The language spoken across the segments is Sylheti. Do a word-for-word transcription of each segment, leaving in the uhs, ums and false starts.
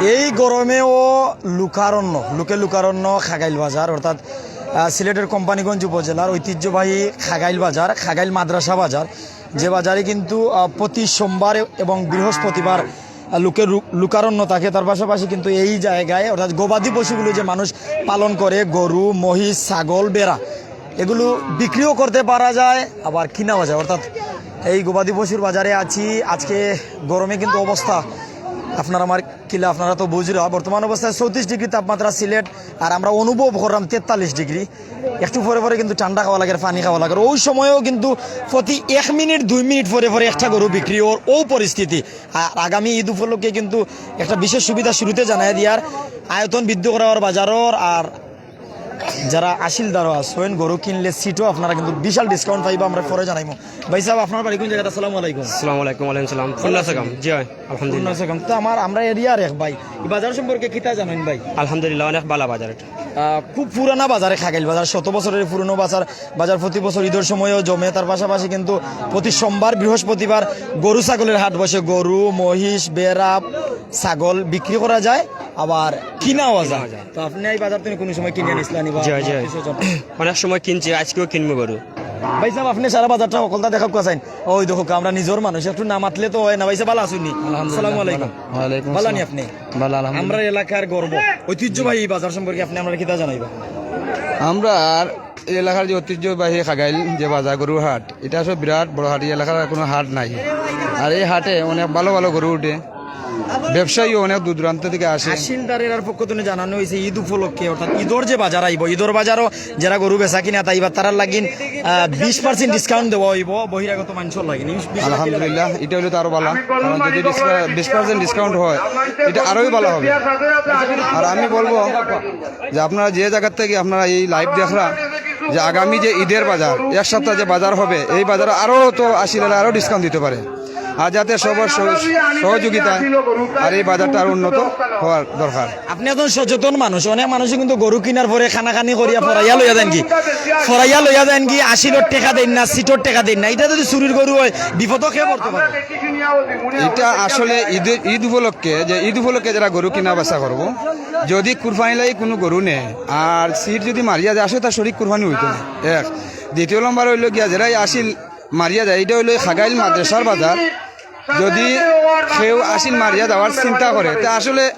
এই গরমেও লোকারণ্য, লোকে লোকারণ্য খাগাইল বাজার, অর্থাৎ আহ, সিলেটের কোম্পানীগঞ্জ উপজেলার ঐতিহ্যবাহী খাগাইল বাজার, খাগাইল মাদ্রাসা বাজার, যে বাজারে কিন্তু আহ, প্রতি সোমবার এবং বৃহস্পতিবার আহ, লোকের রু- লোকারণ্য থাকে। তার পাশাপাশি কিন্তু এই জায়গায়, অর্থাৎ গবাদি পশুগুলো যে মানুষ পালন করে, গরু, মহিষ, ছাগল, বেড়া, এগুলো বিক্রিও করতে পারা যায়, আবার কিনাও যায়। অর্থাৎ এই গবাদি পশুর বাজারে আছি আজকে। গরমে কিন্তু অবস্থা আপনার আমার কিলা, আপনারা তো বুঝরা। বর্তমান অবস্থায় চৌত্রিশ ডিগ্রি তাপমাত্রা সিলেট, আর আমরা অনুভব করলাম তেতাল্লিশ ডিগ্রি। একটু পরে পরে কিন্তু ঠান্ডা খাওয়া লাগে, পানি খাওয়া লাগে। ওই সময়ও কিন্তু প্রতি এক মিনিট দুই মিনিট পরে পরে একটা গরু বিক্রি ওর, ও পরিস্থিতি। আর আগামী ঈদ উপলক্ষে কিন্তু একটা বিশেষ সুবিধা শুরুতে জানাই দিয়ার, আয়তন বৃদ্ধি করা ওর বাজারর। আর যারা আসিলদারও আছেন, গরু কিনলে সিটও আপনারা কিন্তু বিশাল ডিসকাউন্ট পাইবা, আমরা পরে জানাইমু। ভাই সাহেব, আপনার বাড়ি কোন জায়গাতে? আসসালামু আলাইকুম। আসসালামু আলাইকুম, ওয়ালাইকুম সালাম। ফুলনাসা গাম, জি হয়, আলহামদুলিল্লাহ। ফুলনাসা গাম। তো আমার, আমরা এরিয়ার এক ভাই, এই বাজার সম্পর্কে কিতা জানেন ভাই? আলহামদুলিল্লাহ, অনেক ভালা বাজার এটা। আহ, খুব পুরানা বাজারে খাগাইল বাজার, শত বছরের পুরনো বাজার। বাজার প্রতি বছর ঈদের সময়ও জমে। তার পাশাপাশি কিন্তু প্রতি সোমবার, বৃহস্পতিবার গরু ছাগলের হাট বসে। গরু, মহিষ, বেড়া, ছাগল বিক্রি করা যায়, আবার কিনাও যায়। তো আপনি এই বাজার থেকে কোনো সময় কিনে আনিছিলেন বা জি, জি। আত্মীয় স্বজন? অনেক সময় কিনছি, আজকেও কিনবো গরু। ভাই সাহেব, আপনি সারা বাজারটা হকলতা দেখা কোয়া চাইন। ওই দেখো, আমরা নিজের মানুষ, একটু না মাতলে তো হয় না। ভাই সাহেব, ভালো আছেন নি? আলহামদুলিল্লাহ। আসসালামু আলাইকুম। ওয়ালাইকুম ভালো আসসালাম। নি আপনি? ভালো, আলহামদুলিল্লাহ। আমরা এলাকার গর্ব, ঐতিহ্যবাহী এই বাজার সম্পর্কে আপনি আমরা কিতা জানাইবা? আমরা আর এই এলাকার যে ঐতিহ্যবাহী খাগাইল যে বাজার, গরুর হাট, এটা আসলে বিরাট বড় হাট। এই এলাকার আর কোনো হাট নাই। আর এই হাটে অনেক ভালো ভালো গরু উঠে, ব্যবসায়ীও অনেক দূর দূরান্ত থেকে আসে। আসিলদারের পক্ষ থেকে জানানো হয়েছে ঈদ উপলক্ষে, অর্থাৎ ঈদর যে বাজার আইব, ঈদর বাজারও যারা গরু বেচা কিনা তাইবা, তারার লাগিন আহ, বিশ পার্সেন্ট ডিসকাউন্ট দেওয়া হইব বহিরাগত মানুষের লাগিন। এই বিষয়টা কি লাগে? আলহামদুলিল্লাহ, এটা হইলে তো আরো ভালো, কারণ যদি বিশ পার্সেন্ট ডিসকাউন্ট হয়, এটা আরোই ভালো হবে। আর আমি বলবো যে আপনারা যে জায়গার থেকে আপনারা এই লাইভ দেখরা, যে আগামী যে ঈদের বাজার, এক সপ্তাহ যে বাজার হবে, এই বাজারে আরো তো আসিলদারে আরো ডিসকাউন্ট দিতে পারে, আর যাতে সবার সহ- সহযোগিতা আর এই বাজারটা আরো উন্নত হওয়ার দরকার। আপনি একজন সচেতন মানুষ, অনেক মানুষই কিন্তু গরু কিনার পরে কানাকানি করিয়া ফরাইয়া লইয়া যাইন কি, ফরাইয়া লইয়া যাইন কি, আসিলর টেকা দেন না, সিটর টেকা দেন না। এটা যদি চুরির গরু হয়, বিপদও কে পড়তে পারে। এটা আসলে ঈদের, ঈদ উপলক্ষে, যে ঈদ উপলক্ষে যারা গরু কিনা বেচা করবো, যদি কুরবানি লাগি কোনো গরু নেয় আর সিট যদি মারিয়া যায়, আসলে তার সঠিক কুরবানি হইতো না। এক, দ্বিতীয় নম্বর হইল গিয়া, যারাই আসিল মারিয়া যায়, এটা হইল এই খাগাইল মাদ্রাসার বাজার। যদি কেউ আসিল মারিয়া যাওয়ার চিন্তা করে, তা আসলে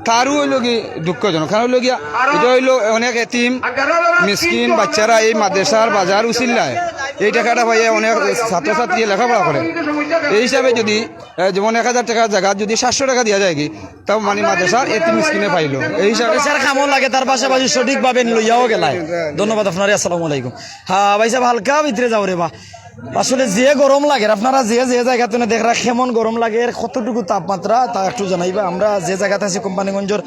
তারও হইল কি দুঃখজনক, কারণ হইল গিয়া, এটা হইল অনেক এতিম, মিসকিন বাচ্চারা এই মাদ্রাসার বাজার উছিল্লায়, এই টাকাটা পাইয়া অনেক ছাত্রছাত্রী লেখাপড়া করে। এই হিসাবে যদি, এ, যেমন এক হাজার টাকার জায়গা যদি সাতশো টাকা দিয়া যায় কি, তাও মানে মাদ্রাসার এতিম মিসকিনে পাইলো। এই হিসাবে মাদ্রাসার কামও লাগে, তার পাশাপাশি সঠিকভাবে লইয়াও গেলায়। ধন্যবাদ আপনারে। আসসালামু আলাইকুম। হ্যাঁ ভাই সাহেব, হালকা ভিতরে যাও রে বা। আসলে যে গরম লাগে, আপনারা যে যে জায়গা থেকে দেখরা কেমন গরম লাগে, এর কতটুকু তাপমাত্রা, তা একটু জানাইবা। আমরা যে জায়গাতে আছি কোম্পানিগঞ্জর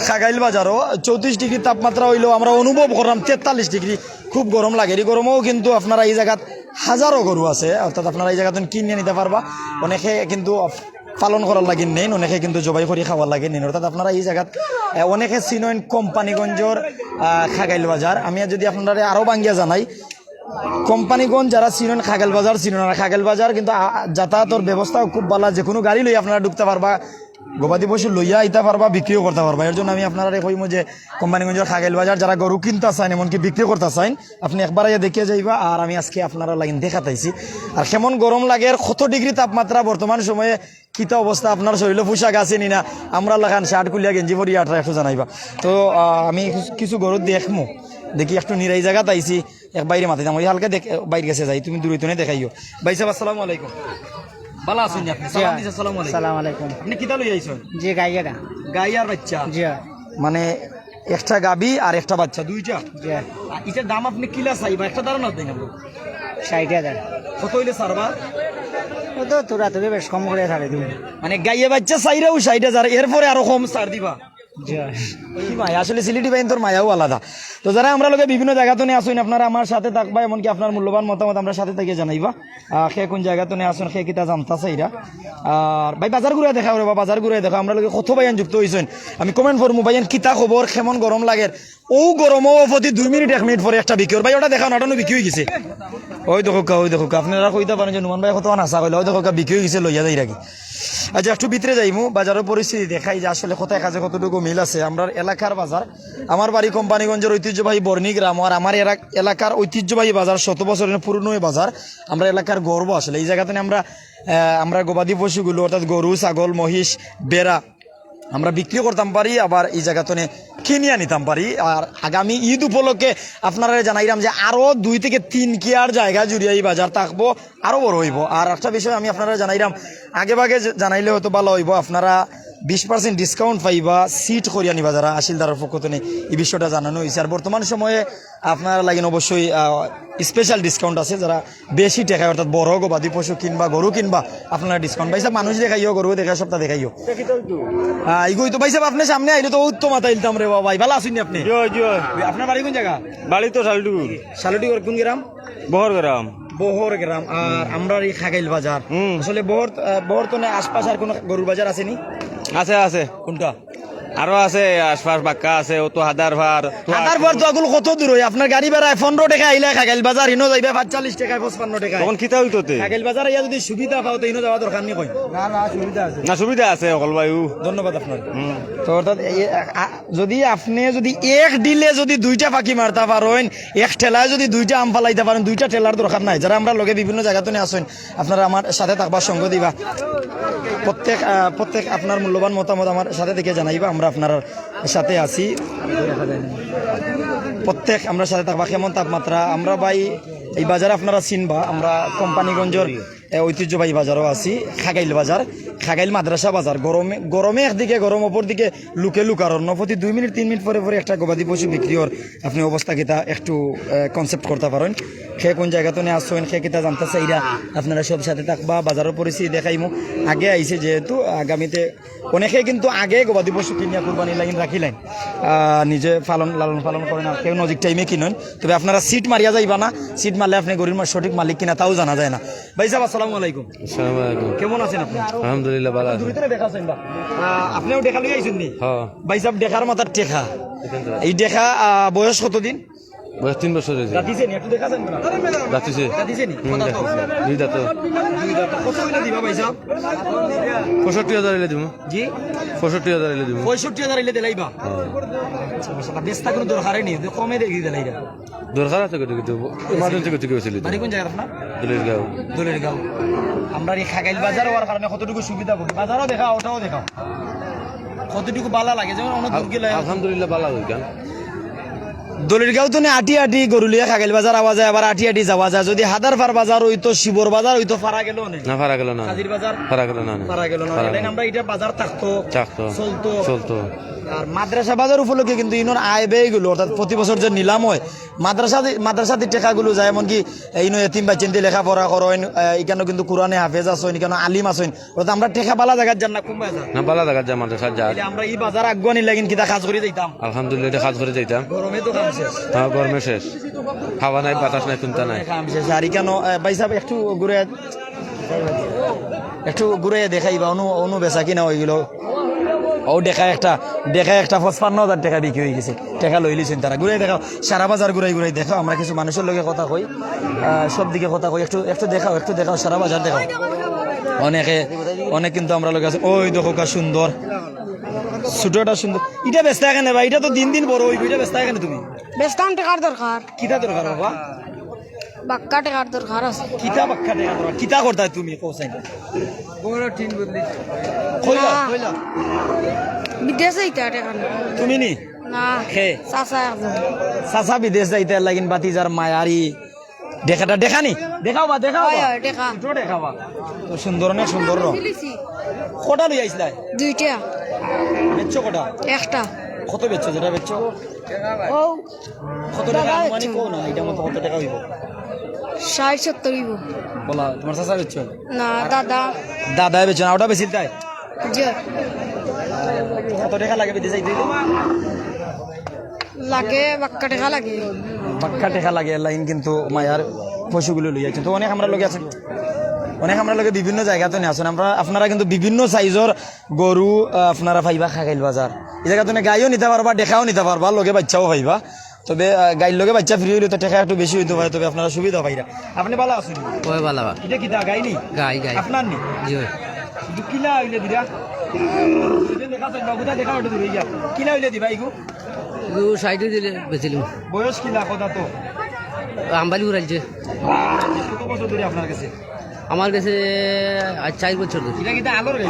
খাগাইল বাজারও চৌত্রিশ ডিগ্রি তাপমাত্রা হইলেও আমরা অনুভব করলাম তেতাল্লিশ ডিগ্রি। খুব গরম লাগে। এই গরমেও কিন্তু আপনারা এই জায়গাত হাজারো গরু আছে, অর্থাৎ আপনারা এই জায়গাত কিনে নিতে পারবা। অনেকে কিন্তু পালন করার লাগি নেইন, অনেকে কিন্তু জবাই করি খাওয়ার লাগি নেইন। অর্থাৎ আপনারা এই জায়গাত, আহ, অনেকে চিনইন কোম্পানিগঞ্জর, আহ, খাগাইল বাজার। আমি যদি আপনারা আরো ভাঙ্গিয়া জানাই, কোম্পানিগঞ্জ যারা চিনইন, খাগাইল বাজার চিনইন, আর খাগাইল বাজার কিন্তু, আহ, যাতায়াতর ব্যবস্থাও খুব ভালো, যে কোনো গাড়ি লই আপনারা ঢুকতে পারবা, গবাদি পশু লইয়া আইতা পারবা, বিক্রিও করতে পারবা। এর জন্য আমি আপনারা কইমু যে কোম্পানিগঞ্জর খাগাইল বাজার যারা গরু কিনতা চাইন, এমনকি বিক্রি করতা চাইন, আপনি একবার আইয়া দেখিয়া যাইবা। আর আমি আজকে আপনারা লাগিন দেখাত আইছি, আর কেমন গরম লাগে, আর কত ডিগ্রি তাপমাত্রা বর্তমান সময়ে, কিতা অবস্থা আপনার শরীরে, পোশাক আছে নি না, আমরা লাখান শার্ট খুলিয়া গেঞ্জি পরিয়া আটরা একটু জানাইবা। তো আহ, আমি কিছু- কিছু গরু দেখমু, দেখি একটু নিরাই জায়গাত আইছি, এক বাইরে মাতি দাম, ওই হালকা দেখ, বাইরে গেছে যাই, তুমি দূরে তুনে দেখাইও। ভাই সাহেব, আসসালামু আলাইকুম। ভালো আছেন নি আপনি? সালাম দিছে, আসসালামু আলাইকুম। সালাম আলাইকুম। আপনি কিতা লই আইছেন? জি, গাই এটা। গাই আর বাচ্চা? জি। মানে একটা গাবি আর একটা বাচ্চা, দুইটা? জি। আর এটার দাম আপনি কিলা চাইবা? একটা ধারণা দেন আপনি। ষাট হাজার। কত হইলে ছাড়বা? ও তো তোরা তোরে বেশ কম করে ছাড়ি দিব। মানে গাইয়ে বাচ্চা চাইরাও ষাট হাজার, এরপরে আরো কম ছাড় দিবা? জি। কি মায়া, আসলে সিলেটি ভাইন তোর মায়াও আলাদা। তো যারা আমরা লগে বিভিন্ন জায়গা তো নিয়ে আসুন, আপনারা আমার সাথে থাকবা, এমনকি আপনার মূল্যবান মতামত আমরা সাথে থেকে জানাইবা। আহ, কে কোন জায়গা তো নিয়ে আসুন, কে কিতা জানতা চাইরা। আর ভাই বাজার ঘুরে দেখা ওরে বা, বাজার ঘুরে দেখা, আমরা লগে কত ভাইয়ান যুক্ত হইছেন। আমি কমেন্ট করমু, ভাইয়ান কিতা খবর, কেমন গরম লাগের? ও গরমও প্রতি দুই মিনিট, এক মিনিট পরে একটা বিক্রি অর। ভাই, ওটা দেখাও না, ওটা নু বিক্রি অই গেছে। ওই দেখউক্কা, ওই দেখউক্কা, আপনারা কইতা পারেন যে নুমান ভাই কত হাছা কইলা, ওই দেখউক্কা, বিক্রি অই গেছে, লইয়া যাই রাখি। আচ্ছা, একটু ভিতরে যাইমু, বাজারর পরিস্থিতি দেখাই যে আসলে কোথায় কাজে কতটুকু মিল আছে। আমরার এলাকার বাজার, আমার বাড়ি কোম্পানীগঞ্জের ঐতিহ্যবাহী বর্ণি গ্রাম, আর আমার এরা-, এলাকার ঐতিহ্যবাহী বাজার, শত বছরের পুরনো এই বাজার, আমরা এলাকার গর্ব আসলে। এই জায়গাতে আমরা, আহ, আমরা গবাদি পশুগুলো, অর্থাৎ গরু, ছাগল, মহিষ, বেড়া, আমরা বিক্রি করতাম পারি, আবার এই জায়গা তনে কিনিয়া নিতাম পারি। আর আগামী ঈদ উপলক্ষে আপনারা জানাইলাম যে আরো দুই থেকে তিন কিয়ার জায়গা জুড়িয়া এই বাজার থাকবো, আরো বড় হইব। আর একটা বিষয় আমি আপনারা জানাইলাম, আগে ভাগে যে-, জানাইলে হয়তো ভালো হইব, আপনারা বিশ পার্সেন্ট ডিসকাউন্ট পাইবা সিট করিয়া নিবা যারা আসিলদারর পক্ষ তনে, এই বিষয়টা জানানো হয়েছে। আর বর্তমান সময়ে আপনারা লাগিন অবশ্যই, আহ, স্পেশাল ডিসকাউন্ট আছে, যারা বেশি টেকায়, অর্থাৎ বড় গবাদি পশু কিনবা, গরু কিনবা, আপনারা ডিসকাউন্ট। ভাই সাহেব, মানুষ দেখাইও, গরু দেখা, সবটা দেখাইও। আহ, ইগোই তো ভাই সাহেব, আপনি সামনে আইলে তো উত্তম মাতা ইলতাম রে বাবা, ভাই, ভালো আছেন নি আপনি? জি, জি। আপনার বাড়ি কোন জায়গা? বাড়ি তো শালটুকুর। শালটুকুর কোন গ্রাম? বহর গ্রাম। বহর গ্রাম। আর আমরার এই খাগাইল বাজার। হুম। আসলে বহর, আহ, বহর তো না, আশপাশ আর কোনো গরুর বাজার আছে নি? আছে, আছে। কোনটা? আরো আছে, আশপাশ বাক্কা আছে, ও তো হাদার ফার। হাদার ফার তো আগুল কত দূর হয়? আপনার গাড়ি ভাড়ায় পনেরো টেকা আইলে খাগাইল বাজার, ইনো যাইবে পাঁচচল্লিশ টেকায়, পঁচপান্ন টেকায়। তখন কিতা হইতো তে? খাগাইল বাজার ইয়া যদি সুবিধা পাও, তো ইনো যাওয়া দরকার নি কই? না, না, সুবিধা আছে। না, সুবিধা আছে, অকল ভাই, উ। ধন্যবাদ আপনার। হুম। তো অর্থাৎ এই, আ, আ, যদি আপনি যদি এক ডিলে যদি দুইটা পাখি মারতা পারেন, এক ঠেলায় যদি দুইটা আম ফালাইতা পারেন, দুইটা ঠেলার দরকার নাই। যারা আমরার লগে বিভিন্ন জায়গা তনে আছেন, আপনারা আমার সাথে থাকবা, সঙ্গ দিবা। প্রত্যেক, আহ, প্রত্যেক আপনার মূল্যবান মতামত আমার সাথে থেকে জানাইবা, আমরা আপনার সাথে আছি। প্রত্যেক আমরার সাথে থাকবা। কেমন তাপমাত্রা? আমরা ভাই এই বাজার আপনারা চিনবা, আমরা কোম্পানীগঞ্জের, আহ, ঐতিহ্যবাহী বাজারও আছি, খাগাইল বাজার, খাগাইল মাদ্রাসা বাজার। গরমে, গরমে একদিকে গরম, অপরদিকে লুকে লুকার অন্য। প্রতি দুই মিনিট, তিন মিনিট পরে পরে একটা গবাদি পশু বিক্রি অর। আপনি অবস্থা কিতা একটু, আহ, কনসেপ্ট করতা পারেন। কে কোন জায়গা তনে আসছেন, কে কিতা জানতা চাইরা, আপনারা সব সাথে থাকবা, বাজারর পরিস্থিতি দেখাইমু। আগে আইছে যেহেতু, আগামীতে অনেকে কিন্তু আগে গবাদি পশু কিনিয়া কুরবানি লাগিন রাখিলেন, আহ, নিজে পালন, লালন পালন করেন, আর কেউ নজিক টাইমে কিনেন। তবে আপনারা সিট মারিয়া যাইবা না, সিট মারলে আপনি গরুর মা-, সঠিক মালিক কিনা তাও জানা যায় না। ভাই সাহেব, আসসালামু আলাইকুম। আসসালামু আলাইকুম। কেমন আছেন আপনি? আলহামদুলিল্লাহ, ভালো আছি। দূরে দূরে দেখা আছেন বা? আহ, আপনিও দেখা লইয়া আইছেন নি? হ্যাঁ। ভাই সাহেব, দেখার মাথার টেকা। এখান থেকে। এই টেকা, আহ, বয়স কতদিন? বয়স তিন বছর হয়েছে। দাঁতিছে নি? একটু দেখা যান না। দাঁতিছে। দাঁতিছে নি? হুম, কত দাঁত? দাঁতিছে। দুই দাঁত। দুই দাঁত। কত হইলে দিবা ভাই সাহেব? পঁয়ষট্টি হাজার হইলে দিমু। জি? পঁয়ষট্টি হাজার হইলে দিমু। পঁয়ষট্টি হাজার হইলে দিলাইবা? হ্যাঁ। আচ্ছা, মাশাআল্লাহ। বেচতা কোনো দরকারই নেই, কমে দেখি দিলাইবা। দরকার আছে কত কিছু, ইমার্জেন্সি কিছু কিছু ছিল। বাড়ি কোন জায়গা আপনার? দলিরগাঁও। দলিরগাঁও। আমরা এই খাগাইল বাজার হওয়ার কারণে কতটুকু সুবিধা করি? বাজারও দেখা, ওটাও দেখা। কতটুকু বালা লাগে, যেমন অনেক দূর গেলে আলহামদুলিল্লাহ বালা লাগে। দলিরগাঁও তো নে আটি আটি গরু লিয়া খাগাইল বাজার আওয়া যায়, আবার আটি আটি যাওয়া যায়। যদি হাদারপার বাজার হইতো, শিবর বাজার হইতো, ফারা গেল অনে। না, ফারা গেল না। কাজির বাজার? ফারা গেল না, না। ফারা গেল না। ফারা গেল না। আমরা এটা বাজার থাকতো, থাকতো। চলতো। চলতো। আর মাদ্রাসা বাজার উপলক্ষে কিন্তু ইনোর আয় ব্যয়গুলো, অর্থাৎ প্রতি বছর যে নিলাম হয়, মাদ্রাসা দি-, মাদ্রাসা দি টেকাগুলো যায়, এমনকি ইনো এতিম বাচ্চাইন্তে লেখাপড়া করইন, আহ, এখানেও কিন্তু কোরআনে হাফেজ আছইন, এখানে আলিম আছইন। অর্থাৎ আমরা টেকা বালা জায়গাত যার না, কম বাজার। না, বালা জায়গাত যা মাদ্রাসা যা। তাহলে আমরা এই বাজার আগুয়ানি লাগিন কিতা কাজ করি যাইতাম? আলহামদুলিল্লাহ, এটা কাজ করে যাইতাম। গরমে তো কাম শেষ। হ্যাঁ, গরমে শেষ। হাওয়া নাই, বাতাস নাই, চিন্তা নাই। কাম শেষ। আর এখানে, আহ, ভাই সাহেব, একটু ঘুরে একটু ঘুরে দেখাইবা, অনু, অনু বেচা কিনা হয়ে গেল। ও দেখা একটা, দেখা একটা পঁচপান্ন হাজার টাকা বিক্রি হয়ে গেছে। টাকা লইলি চিন্তা না। ঘুরে দেখাও, সারা বাজার ঘুরাই ঘুরাই দেখাও। আমরা কিছু মানুষের লগে কথা কই, আহ, সব দিকে কথা কই। একটু, একটু দেখাও, একটু দেখাও, সারা বাজার দেখাও। অনেকে, অনেক কিন্তু আমরা লগে আছে। ওই দেখো কা সুন্দর, ছোটটা সুন্দর। এটা বেচতে এখানে ভাই, এটা তো দিন দিন বড় হইব। এটা বেচতে এখানে তুমি? বেচতাম, টাকার দরকার। কিতা দরকার বাবা? বাক্কা টেকার দরকার আছে। কিতা বাক্কা টেকা দরকার? কিতা করতায় তুমি, কও চাই? বড় টিন বদলি। কইলা? না। কইলা? বিদেশ যাইতা টেকা না। তুমি নি? না। কে? চাচা একজন। চাচা বিদেশ যাইতা লাগিন বাতি যার মায়ারি। দেখাটা দেখানি? দেখাও বা, দেখাও হয়, বা। হয়, টেকা। দুটো দেখাও বা। তো সুন্দর, অনেক সুন্দর রং। দিলিছি। কটা লই আইছলায়? দুইটা। বেচছো কটা? একটা। কত বেচছো যেটা বেচছো? ও। কত টাকা আনুমানিক কও না, এটা মতো কত টাকা হইব? ষাট সত্তর হইব। বলা, তোমার চাচা বেচছো? না, দাদা। দাদায় বেচছো না, ওটা বেচিল তাই? জি। কত টাকা লাগে বেচতে চাইতে? লাগে, বাক্কা টাকা লাগে। বাক্কা টাকা লাগে, লাইন কিন্তু মায়ার পশুগুলো লইয়া কিন্তু অনেক আমরা লগে আছেন, অনেক আমরা লগে বিভিন্ন জায়গা তো নিয়ে আসেন। আমরা, আপনারা কিন্তু বিভিন্ন সাইজর গরু, আহ, আপনারা পাইবা খাগাইল বাজার। এই জাগাত তুমি গাইও নিতা পারবা, টেকাও নিতা পারবা, লগে বাইচ্চাও পাইবা। তবে, আহ, গাইর লগে বাইচ্চা free অইলে তো টেকা একটু বেশি অইতো পারে, তবে আপনারা সুবিধা পাইরা। আপনে ভালা আছইন? অয় ভালা বা। ইটা কিতা, গাই নি? গাই, গাই। আপনার নি? জি অয়। ইগু কিলা অইলে দিরা? ইগু দেখা যাইন, বাবুদা দেখা ওটা দূরে গিয়া। কিলা অইলে দিবা ইগু? ইগু ষাইট অইলে বেচিলিমু। বয়স কিলা কথা তো? আমবালি উড়াইছে। কত বছর ধরি আপনার গেছে? আমার গেছে আইজ চাইর বছর ধরি। ইটা কিতা আলোর গাই?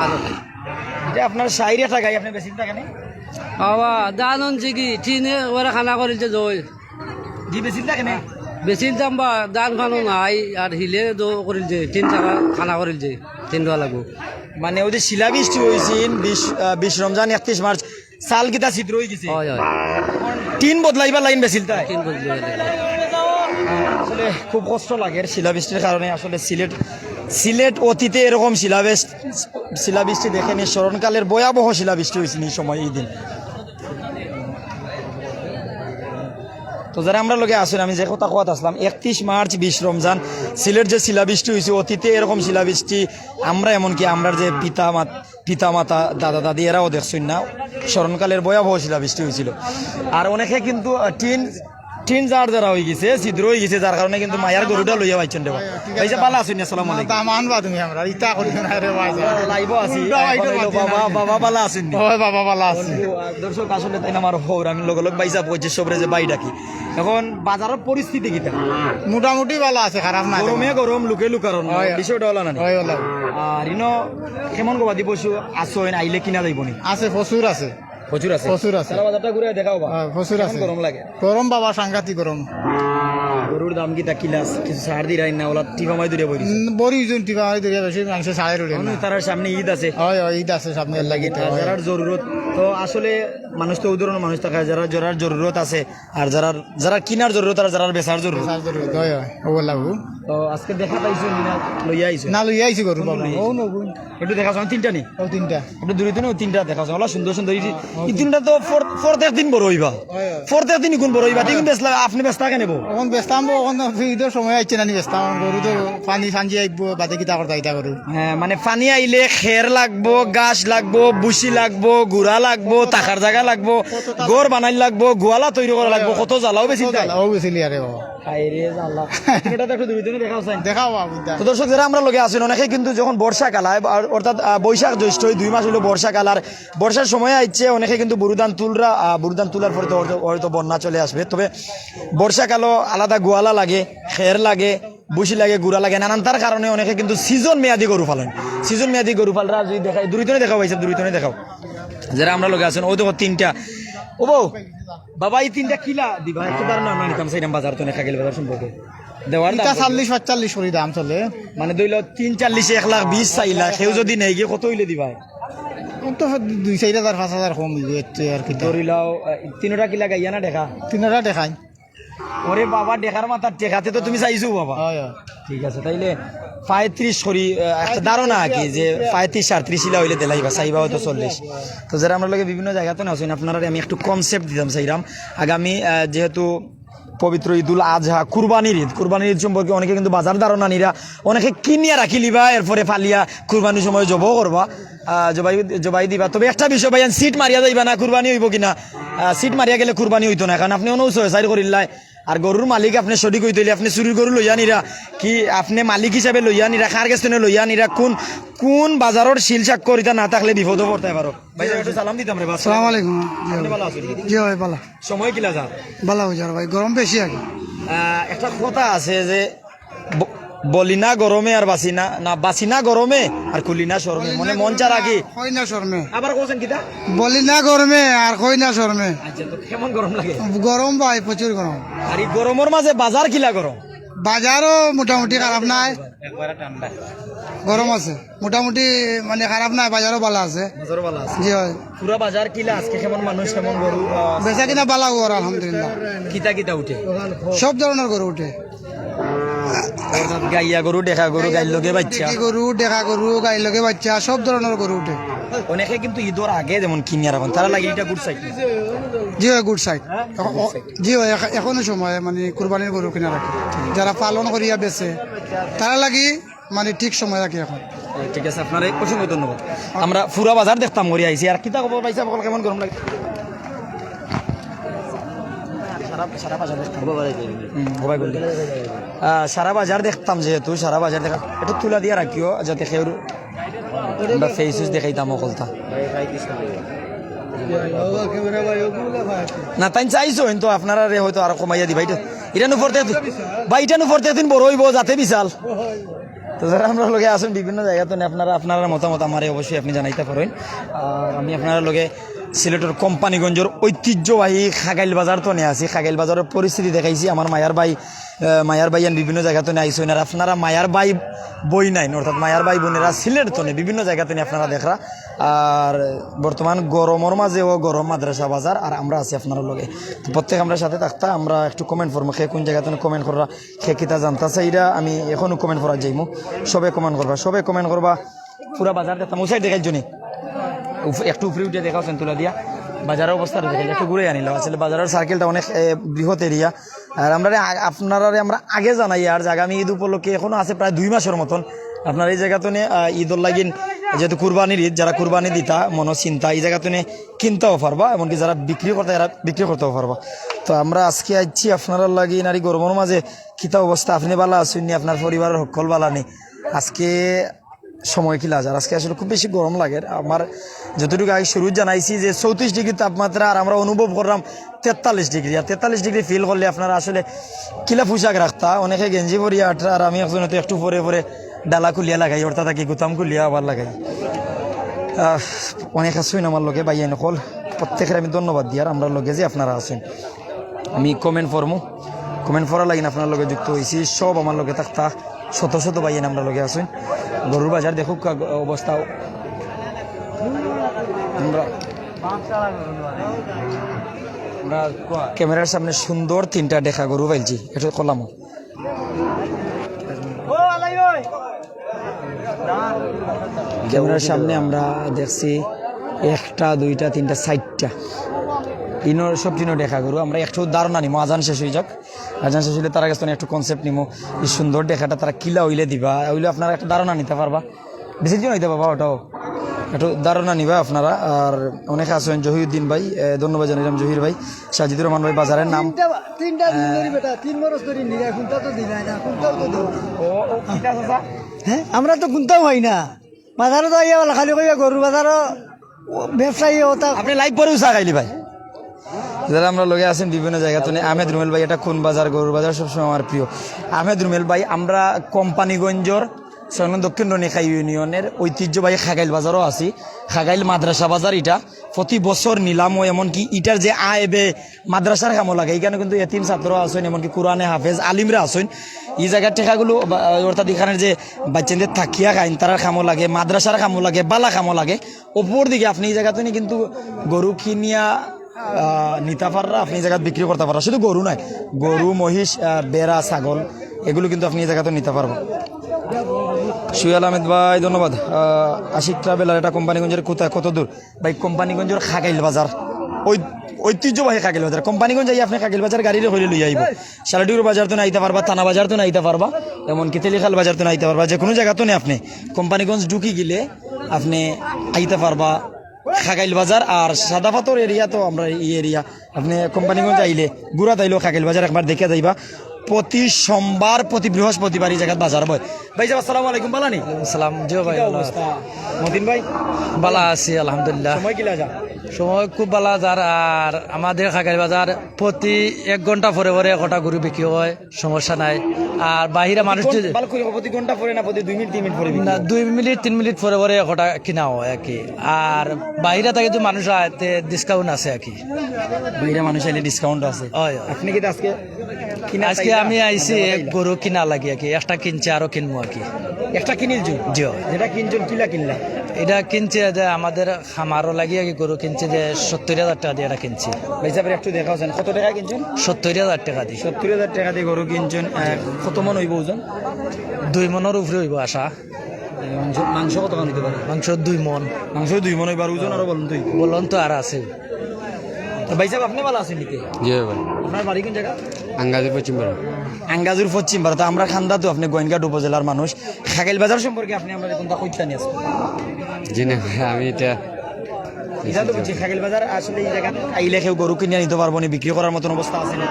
আলোর গাই। ইটা আপনার চাইর আটা গাই, আপনে বেচিলতা কেনে? বাবা, ধান আনছি কি, টিনে ওরা খানা করিলছে জয়। জি, বেচিলতা কেনে? বেচিলতাম বা, ধান ফানো নাই, আর হিলে দো করিলছে, টিন ছাড়া খানা করিলছে, টিন দেওয়া লাগবো। মানে, ওই যে শিলাবৃষ্টি অইছিল, বিশ, আহ, বিশ রমজান, একত্রিশ মার্চ, চাল কিতা ছিদ্র অই গেছে। অয়, অয়। টিন বদলাইবার লাগি বেচিলতা? টিন বদলাইবার লাগি। আসলে খুব কষ্ট লাগের শিলাবৃষ্টির কারণে। আসলে সিলেট, সিলেট অতীতে এরকম শিলাবৃষ্টি, শিলাবৃষ্টি দেখেনি, স্মরণকালের ভয়াবহ শিলাবৃষ্টি অইছিল এই সময়, এই দিন। তো যারা আমরার লগে আছইন, আমি যে কথা কওয়াত আছলাম, একত্রিশ মার্চ, বিশ রমজান, সিলেট যে শিলাবৃষ্টি অইছে, অতীতে এরকম শিলাবৃষ্টি আমরা, এমনকি আমরার যে পিতা মাত-, পিতা মাতা, দাদা দাদি, এরাও দেখছইন না। স্মরণকালের ভয়াবহ শিলাবৃষ্টি অইছিল। আর অনেকে কিন্তু, আহ, টিন, টিন যার যারা অই গেছে, ছিদ্র অই গেছে, যার কারণে কিন্তু মায়ার গরুটা লইয়া পাইছইন রে বা। ভাই সাহেব, ভালা আছইন নি? আসসালামু আলাইকুম। দামান বা তুমি আমরা, ইতা করি না রে ভাই। লাইভও আছি। উল্টা এখন অইলো বাবা, বাবা ভালা আছইন নি? অয় বাবা, ভালা আছি। বন্ধু, আহ, দর্শক আসলে তাইন আমার হউর, আমি লগে লগে ভাই সাহেব কইছে সবরে যে ভাই ডাকি। এখন বাজারর পরিস্থিতি কিতা? মোটামুটি ভালা আছে, খারাপ না। গরমে গরম, লুকে লুকারণ, অয়। বিষয়টা অলা না নি? অয়, অলা। আর ইনো কেমন গবাদি পশু আছইন, আইলে কিনা যাইবো নি? আছে, প্রচুর আছে। প্রচুর আছে? প্রচুর আছে। সারা বাজারটা ঘুরে দেখাও বা। হ্যাঁ, প্রচুর কেমন আছে। গরম লাগে? গরম বাবা, সাংঘাতিক গরম। গরুর দাম কিতা কিলা আছে? কিছু ছাড় দিরায় না, ওলা টিপা মারি ধরিয়া বই দিছে। উম, বড়ি ওজন টিপা মারি ধরিয়া বেশি মাংস ছাড়ে রুড়ে না। তারার সামনে ঈদ আছে। হয়, হয়, ঈদ আছে সামনে, এর লাগি তো আর হয়। যারার জরুরত, তো আসলে মানুষ তো ওই ধরনের মানুষ থাকে, যারা, যারার জরুরত আছে, আর যারার, যারার কিনার জরুরত আর যারার বেচার জরুরত। বেচার জরুরত, হয়, হয়। ও বললাম। তো আজকে দেখা পাইছো নি না, লইয়া আইছো? না, লইয়া আইছি গরু বাবা। ও নবুন। একটু দেখা যাও, তিনটা নি? ও তিনটা। আপনি দূরে তো তিনটা দেখা যাও, ওলা সুন্দর সুন্দর। এই যে, হ্যাঁ, এই তিনটা তো ফর-, প্রত্যেক দিন বড় অইবা। হয়, হয়। প্রত্যেক দিন ইগুন বড় অইবা, ঠিক বেচলা, আপনি বেচতা কেনে বউ? এখন বেচতাম বউ, এখন তো ঈদর সময় আইছে না নি বেচতাম, এখন গরু তো পানি সাঞ্জি আইবো, বাদে কিতা করতা ইতা গরু। হ্যাঁ, মানে পানি আইলে খের লাগবো, ঘাস লাগবো, বুসি লাগবো, গুড়া লাগবো, থাকার জাগা লাগবো, ঘর বানাইল লাগবো, গোয়ালা তৈরি করা লাগবো, কত জ্বালাও বেশি কত তাই। জ্বালাও বেশি লিয়ারে বাবা। হায় রে জ্বালা। এটা তো একটু দূরে দূরে দেখাও চাই। দেখাও বাবু, দেখাও। তো দর্শক, যারা আমরার লগে আছইন, অনেকে কিন্তু যখন বর্ষাকাল আয়, আর অর্থাৎ, আহ, বৈশাখ জ্যৈষ্ঠ, এই দুই মাস অইলো বর্ষাকাল, আর বর্ষার সময় আইছে, অনেকে কিন্তু বুরু ধান তুলরা, আহ, বুরু ধান তুলার পরে তো হয়তো, হয়তো বন্যা চলে আসবে। তবে বর্ষাকালো আলাদা গোয়ালা লাগে, খের লাগে, বুসি লাগে, গুড়া লাগে, নানানতার কারণে অনেকে কিন্তু সিজন মেয়াদি গরু পালইন। সিজন মেয়াদি গরু পালরা যদি দেখাই, দূরে দূরে দেখাও ভাই সাহেব, দূরে দূরে দেখাও। যারা আমরার লগে আছইন, ও দেখো তিনটা। ও বউ, বাবা, এই তিনটা কিলা দিবা? একটু ধারণা আমরা নিতাম চাইরাম বাজার তো, খাগেল বাজার সম্পর্কে। দেওয়ার দাম ইটা কত? চল্লিশ পঁয়তাল্লিশ করি দাম চলে। মানে, ধইলো তিন চল্লিশে এক লাখ বিশ চাইলা, কেউ যদি নেয় গিয়ে কত অইলে দিবা? ও তো দুই চাইর হাজার, পাঁচ হাজার কম অইবো, একটু আর কি। ধরিলাও, আহ, তিনোটা কিলা গাইয়া না দেখা? তিনোটা দেখাই। ওরে বাবা, দেখার মাথার টেকাতে তো তুমি চাইছো বাবা। হয়, হয়। ঠিক আছে, তাইলে পঁয়ত্রিশ করি, আহ, একটা ধারণা আর কি, যে পঁয়ত্রিশ, সাঁইত্রিশ ইলা অইলে দিলাইবা, চাইবা হয়তো চল্লিশ। তো যারা আমরার লগে বিভিন্ন জাগাত আছইন, আপনারারে আমি একটু concept দিতাম চাইরাম। আগামী, আহ, যেহেতু পবিত্র ঈদুল আজহা, কুরবানির ঈদ, কুরবানির ঈদ সম্পর্কে অনেকে কিন্তু বাজার ধারণা নিরা, অনেকে কিনিয়া রাখিলিবা, এরপরে ফালিয়া কুরবানির সময় জবো করবা, আহ, জবাই, জবাই দিবা। তবে একটা বিষয় ভাইয়ান, সিট মারিয়া যাইবা না, কুরবানি অইবো কিনা? আহ, সিট মারিয়া গেলে কুরবানি অইতো না, কারণ আপনে অনো ছয় চাইর করিল্লায়। আর গরুর মালিক আপনে সঠিক অইতে অইলে আপনে চুরির গরু লইয়া নিরা, কি আপনে মালিক হিসাবে লইয়া নিরা, কার গেছ থনে লইয়া নিরা, কোন, কোন বাজারর সিল স্বাক্ষর ইতা না থাকলে বিপদো পড়তায় পারো। ভাই, একটু সালাম দিতাম রে বা। আসসালামু আলাইকুম। আপনে ভালা আছইন? জি ভাই, ভালা। সময় কিলা যার? ভালা অই যার ভাই, গরম বেশি আর কি। আহ, একটা কথা আছে যে ব-, বলি না গরমে আর বাঁচি না, না বাঁচি না গরমে আর খুলি না শরমে, মানে মন চার আগে। কই না শরমে। আবার কইছেন কিতা? বলি না গরমে আর কই না শরমে। আচ্ছা, তো কেমন গরম লাগে? গরম ভাই, প্রচুর গরম। আর এই গরমর মাঝে বাজার কিলা গরম? বাজারও মোটামুটি খারাপ নাই। একবারে ঠান্ডা। গরম আছে। মোটামুটি মানে খারাপ নাই, বাজারও ভালা আছে। বাজারও ভালা আছে। জি হয়। পুরা বাজার কিলা আজকে, কেমন মানুষ, কেমন গরু, আহ, বেচা কিনা ভালা অর, আলহামদুলিল্লাহ। কিতা কিতা উঠে? সব ধরনের গরু উঠে। অর্থাৎ গাইয়া গরু, ডেকা গরু, গাইর লগে বাইচ্চা। ডেকি গরু, ডেকা গরু, গাইর লগে বাইচ্চা, সব ধরনের গরু উঠে। অনেকে কিন্তু ঈদর আগে যেমন কিনিয়া রাখইন, তারার লাগি ইটা good side। জি হয়, good side। হ্যাঁ? অ-, অ-, জি হয়, এখ-, এখনো সময়, মানে কুরবানির গরু কিনা রাখে। যারা পালন করিয়া বেচে, তারার লাগি মানে ঠিক সময় রাখে এখন। ঠিক আছে, আপনারে অসংখ্য ধন্যবাদ। আমরা পুরা বাজার দেখতাম করি আইছি। আর কিতা খবর ভাই সাহেব, কেমন গরম লাগে? সারা, সারা বাজার দেখতাম। হুম, হবাই করলি। আহ, সারা বাজার দেখতাম যেহেতু, সারা বাজার দেখা, একটু তুলা দিয়া রাখিও যাতে কেউ আমরা ফেস উস দেখাইতাম অকলতা। না, তাই চাইছো কিন্তু আপনারা রে হয়তো আরো কমাইয়া দিবা। এটা, এটা নু পড়তে, ভাই, এটা নু পড়তে দিন বড় হইব যাতে বিশাল। তো যারা আমরা লগে আছেন বিভিন্ন জায়গা তো, আপনারা, আপনারা মতামত আমারে অবশ্যই আপনি জানাইতে পারেন। আর আমি আপনারা লগে সিলেটের কোম্পানিগঞ্জের ঐতিহ্যবাহী খাগাইল বাজার তো নিয়ে আছি। খাগাইল বাজারের পরিস্থিতি দেখাইছি আমার মায়ার ভাই, আহ, মায়ার ভাই আন বিভিন্ন জায়গা তো নিয়ে আইসইন। আর আপনারা মায়ার ভাই বই নাইন, অর্থাৎ মায়ার ভাই বোনেরা সিলেট তো নিয়ে বিভিন্ন জায়গা তো নিয়ে আপনারা দেখরা। আর বর্তমান গরমের মাঝেও গরম মাদ্রাসা বাজার, আর আমরা আছি আপনারা লগে। তো প্রত্যেক আমরা সাথে থাকতা, আমরা একটু কমেন্ট করবো, কে কোন জায়গা তো কমেন্ট কররা, কে কিতা জানতা চাইরা, আমি এখনো কমেন্ট করা যাইমু। সবে কমেন্ট করবা, সবে কমেন্ট করবা। পুরা বাজার দেখতাম, ও সাইড দেখাইল জনি। উফ-, একটু উপরে উঠে দেখাও সেন্তুলা দিয়া। বাজারের অবস্থা দেখাইল, একটু ঘুরে আনিলাম। আসলে বাজারের সার্কেলটা অনেক, এ, বৃহৎ এরিয়া। আর আমরা আ-, আপনারারে আমরা আগে জানাই, আর যে আগামী ঈদ উপলক্ষে এখনো আছে প্রায় দুই মাসের মতন। আপনারা এই জায়গা তো নিয়ে, আহ, ঈদর লাগিন, যেহেতু কুরবানির ঈদ, যারা কুরবানি দিতা মনো চিন্তা, এই জায়গা তো নিয়ে কিনতেও পারবা, এমনকি যারা বিক্রি করতে, এরা বিক্রি করতেও পারবা। তো আমরা আজকে আইছি আপনারা লাগি নারী গরমের মাঝে কিতা অবস্থা, আপনি বালা আছেন নি, আপনার পরিবারের হক্কল বালা নি? আজকে সময় কিলা যার, আজকে আসলে খুব বেশি গরম লাগে। আমার যতটুকু আগে শুরু জানাইছি যে চৌত্রিশ ডিগ্রি তাপমাত্রা, আর আমরা অনুভব করলাম তেতাল্লিশ ডিগ্রি। আর তেতাল্লিশ ডিগ্রি ফিল করলে আপনারা আসলে কিলা পোশাক রাখতা, অনেকে গেঞ্জি পরিয়া আটরা, আর আমি একজন তো একটু পরে পরে ডালা খুলিয়া লাগাই, অর্থাৎ কি গুতাম খুলিয়া আবার লাগাই। আহ, অনেক আছইন আমার লগে ভাই এন হকল, প্রত্যেকের আমি ধন্যবাদ দিয়ার আমরা লগে যে আপনারা আছেন। আমি কমেন্ট পড়মু, কমেন্ট পড়া লাগিন আপনার লগে যুক্ত হইছি, সব আমার লগে থাকতা, শত শত ভাই এন আমরা লগে আছেন। গরুর বাজার দেখুক কা-, অবস্থা। আমরা, আমরা ক্যামেরার সামনে সুন্দর তিনটা দেখা গরু পাইলছি, এটা কলামো। ক্যামেরার সামনে আমরা দেখছি একটা, দুইটা, তিনটা, চারটা। ইনোর সব তিনও দেখা গরু। আমরা একটু ধারণা নিমু, আজান শেষ হয়ে যাক। আজান শেষ হইলে তারা গেছে একটু কনসেপ্ট নিমু। এই সুন্দর দেখাটা তারা কিলা হইলে দিবা, হইলে আপনারা একটা ধারণা নিতে পারবা। বেশি দিন হইতে বাবা ওটাও। একটু ধারণা নিবা আপনারা। আর অনেকে আছেন জহিরুদ্দিন ভাই, এ, ধন্যবাদ জানাইলাম জহির ভাই, সাজিদুর রহমান ভাই, বাজারের নাম। তিনটা, তিনটা দিন ধরি বেটা, তিন বরস ধরি নিরা, কোনটা তো দিলাই না, কোনটাও তো দিলাই না। ও, ও, কিতা চাচা? হ্যাঁ, আমরা তো কোনটাও হয় না। বাজারো তো আইয়া বলে খালি কইয়া গরুর বাজারো, ও, ব্যবসায়ী ওটা। আপনি লাইভ পরেও চা খাইলি ভাই। যারা আমরা লগে আছেন বিভিন্ন জায়গা তো, আহমেদ রুমেল ভাই, এটা কোন বাজার? গরুর বাজার সবসময় আমার প্রিয়। আহমেদ রুমেল ভাই, আমরা কোম্পানিগঞ্জর ছয় নং দক্ষিণ রনিখাই ইউনিয়নের ঐতিহ্যবাহী খাগাইল বাজারও আছি। খাগাইল মাদ্রাসা বাজার এটা, প্রতি বছর নিলাম হয়, এমনকি ইটার যে আয় ব্যয় মাদ্রাসার কামো লাগে, এখানে কিন্তু এতিম ছাত্র আছেন, এমনকি কোরআনে হাফেজ আলিমরা আছেন। এই জায়গার টেকাগুলো বা-, অর্থাৎ এখানের যে বাচ্চাদের থাকিয়া খাইন, তারার কামো লাগে, মাদ্রাসার কামো লাগে, বালা কামো লাগে। অপর দিকে আপনি এই জায়গা থেকে কিন্তু গরু কিনিয়া, আহ, নিতে পাররা, আপনি এই জায়গায় বিক্রি করতে পাররা। শুধু গরু নয়, গরু, মহিষ, আহ, বেড়া, ছাগল, এগুলো কিন্তু আপনি এই জায়গাতে নিতে পারবেন। সুহেল আহমেদ ভাই, ধন্যবাদ। আহ, আশিক ট্রাভেলার, এটা কোম্পানিগঞ্জের কোথায়, কত দূর? ভাই, কোম্পানিগঞ্জের খাগাইল বাজার, ওই ঐতিহ্যবাহী খাগাইল বাজার। কোম্পানিগঞ্জ যাই আপনি খাগাইল বাজার গাড়িরে হইলে লইয়া আইব। শালটিগুর বাজার তো আইতে পারবা, থানা বাজার তো আইতে পারবা, এমনকি তেলিখাল বাজার তো আইতে পারবা, যে কোনো জায়গা তো আপনি কোম্পানিগঞ্জ ঢুকি গেলে আপনি আইতে পারবা খাগাইল বাজার। আর সাদা পাথর এরিয়া তো আমরা এই এরিয়া, আপনি কোম্পানিগঞ্জ আইলে ঘুরা তাইলেও খাগাইল বাজার একবার দেখে যাইবা। প্রতি সোমবার, প্রতি বৃহস্পতিবার এই জায়গাত বাজার হয়। ভাই সাহেব, আসসালামু আলাইকুম, বালা নি? সালাম, জি ভাই, কিতা ভালো অবস্থা? আছি। মতিন ভাই? বালা আছি, আলহামদুলিল্লাহ। সময় কিলা যা? সময় খুব বালা যার, আর আমাদের খাগাইল বাজার প্রতি এক ঘন্টা পরে পরে একটা গরু বিক্রি হয়, সমস্যা নাই। আর বাহিরা মানুষ কোন, যদি বালা করি, প্রতি ঘন্টা পরে না, প্রতি দুই মিনিট, তিন মিনিট পরে বিক্রি না, হয়? দুই মিনিট, তিন মিনিট পরে পরে একটা কিনা হয় আর কি। আর বাহিরা থেকে যদি মানুষ আয়, তে ডিসকাউন্ট আছে আর কি। বাহিরা মানুষ আইলে ডিসকাউন্ট আছে। হয়, হয়। আপনি কি আজকে কিনা আজকে চাইলা? আমি আইছি মানে এক গরু কিনা লাগি আর কি, একটা কিনছি, আরো কিনবো আর কি। একটা কিনিলছইন? জি। যেটা কিনছইন, কিলা কিনলা? এটা কিনছে যে আমাদের খামারও লাগি আর কি, গরু কিনছে যে সত্তর হাজার টাকা দিয়ে এটা কিনছি। ভাই সাহেব, একটু দেখাও চাইন, কত টাকা কিনছইন? সত্তর হাজার টাকা দিয়ে। সত্তর হাজার টাকা দিয়ে গরু কিনছইন, আহ, কত মন হইব ওজন? দুই মনের উপরে হইব আশা। মাংস, মাংস কত খান হইতে পারে? মাংস দুই মন। মাংস দুই মন হইবার ওজন আরো বলুন তুই। বলুন তো আর আছে। তো ভাই সাহেব, আপনি ভালা আছইন নি? জি ভাই। আপনার বাড়ি কোন জায়গা? আঙ্গাজুর পশ্চিম পাড়া। আঙ্গাজুর পশ্চিম পাড়া। তো আমরা খান্দাত, আপনি গোয়াইনঘাট উপজেলার মানুষ। খাগাইল বাজার সম্পর্কে আপনি আমরারে কুন্তা কইতা নি আজকে? জি না ভাই, আমি ইটা ইটা তো বুঝছি, খাগাইল বাজার আসলে ই জাগাত আইলে কেউ গরু কিনিয়া নিতো পারবো নি, বিক্রি করার মতন অবস্থা আছে নি।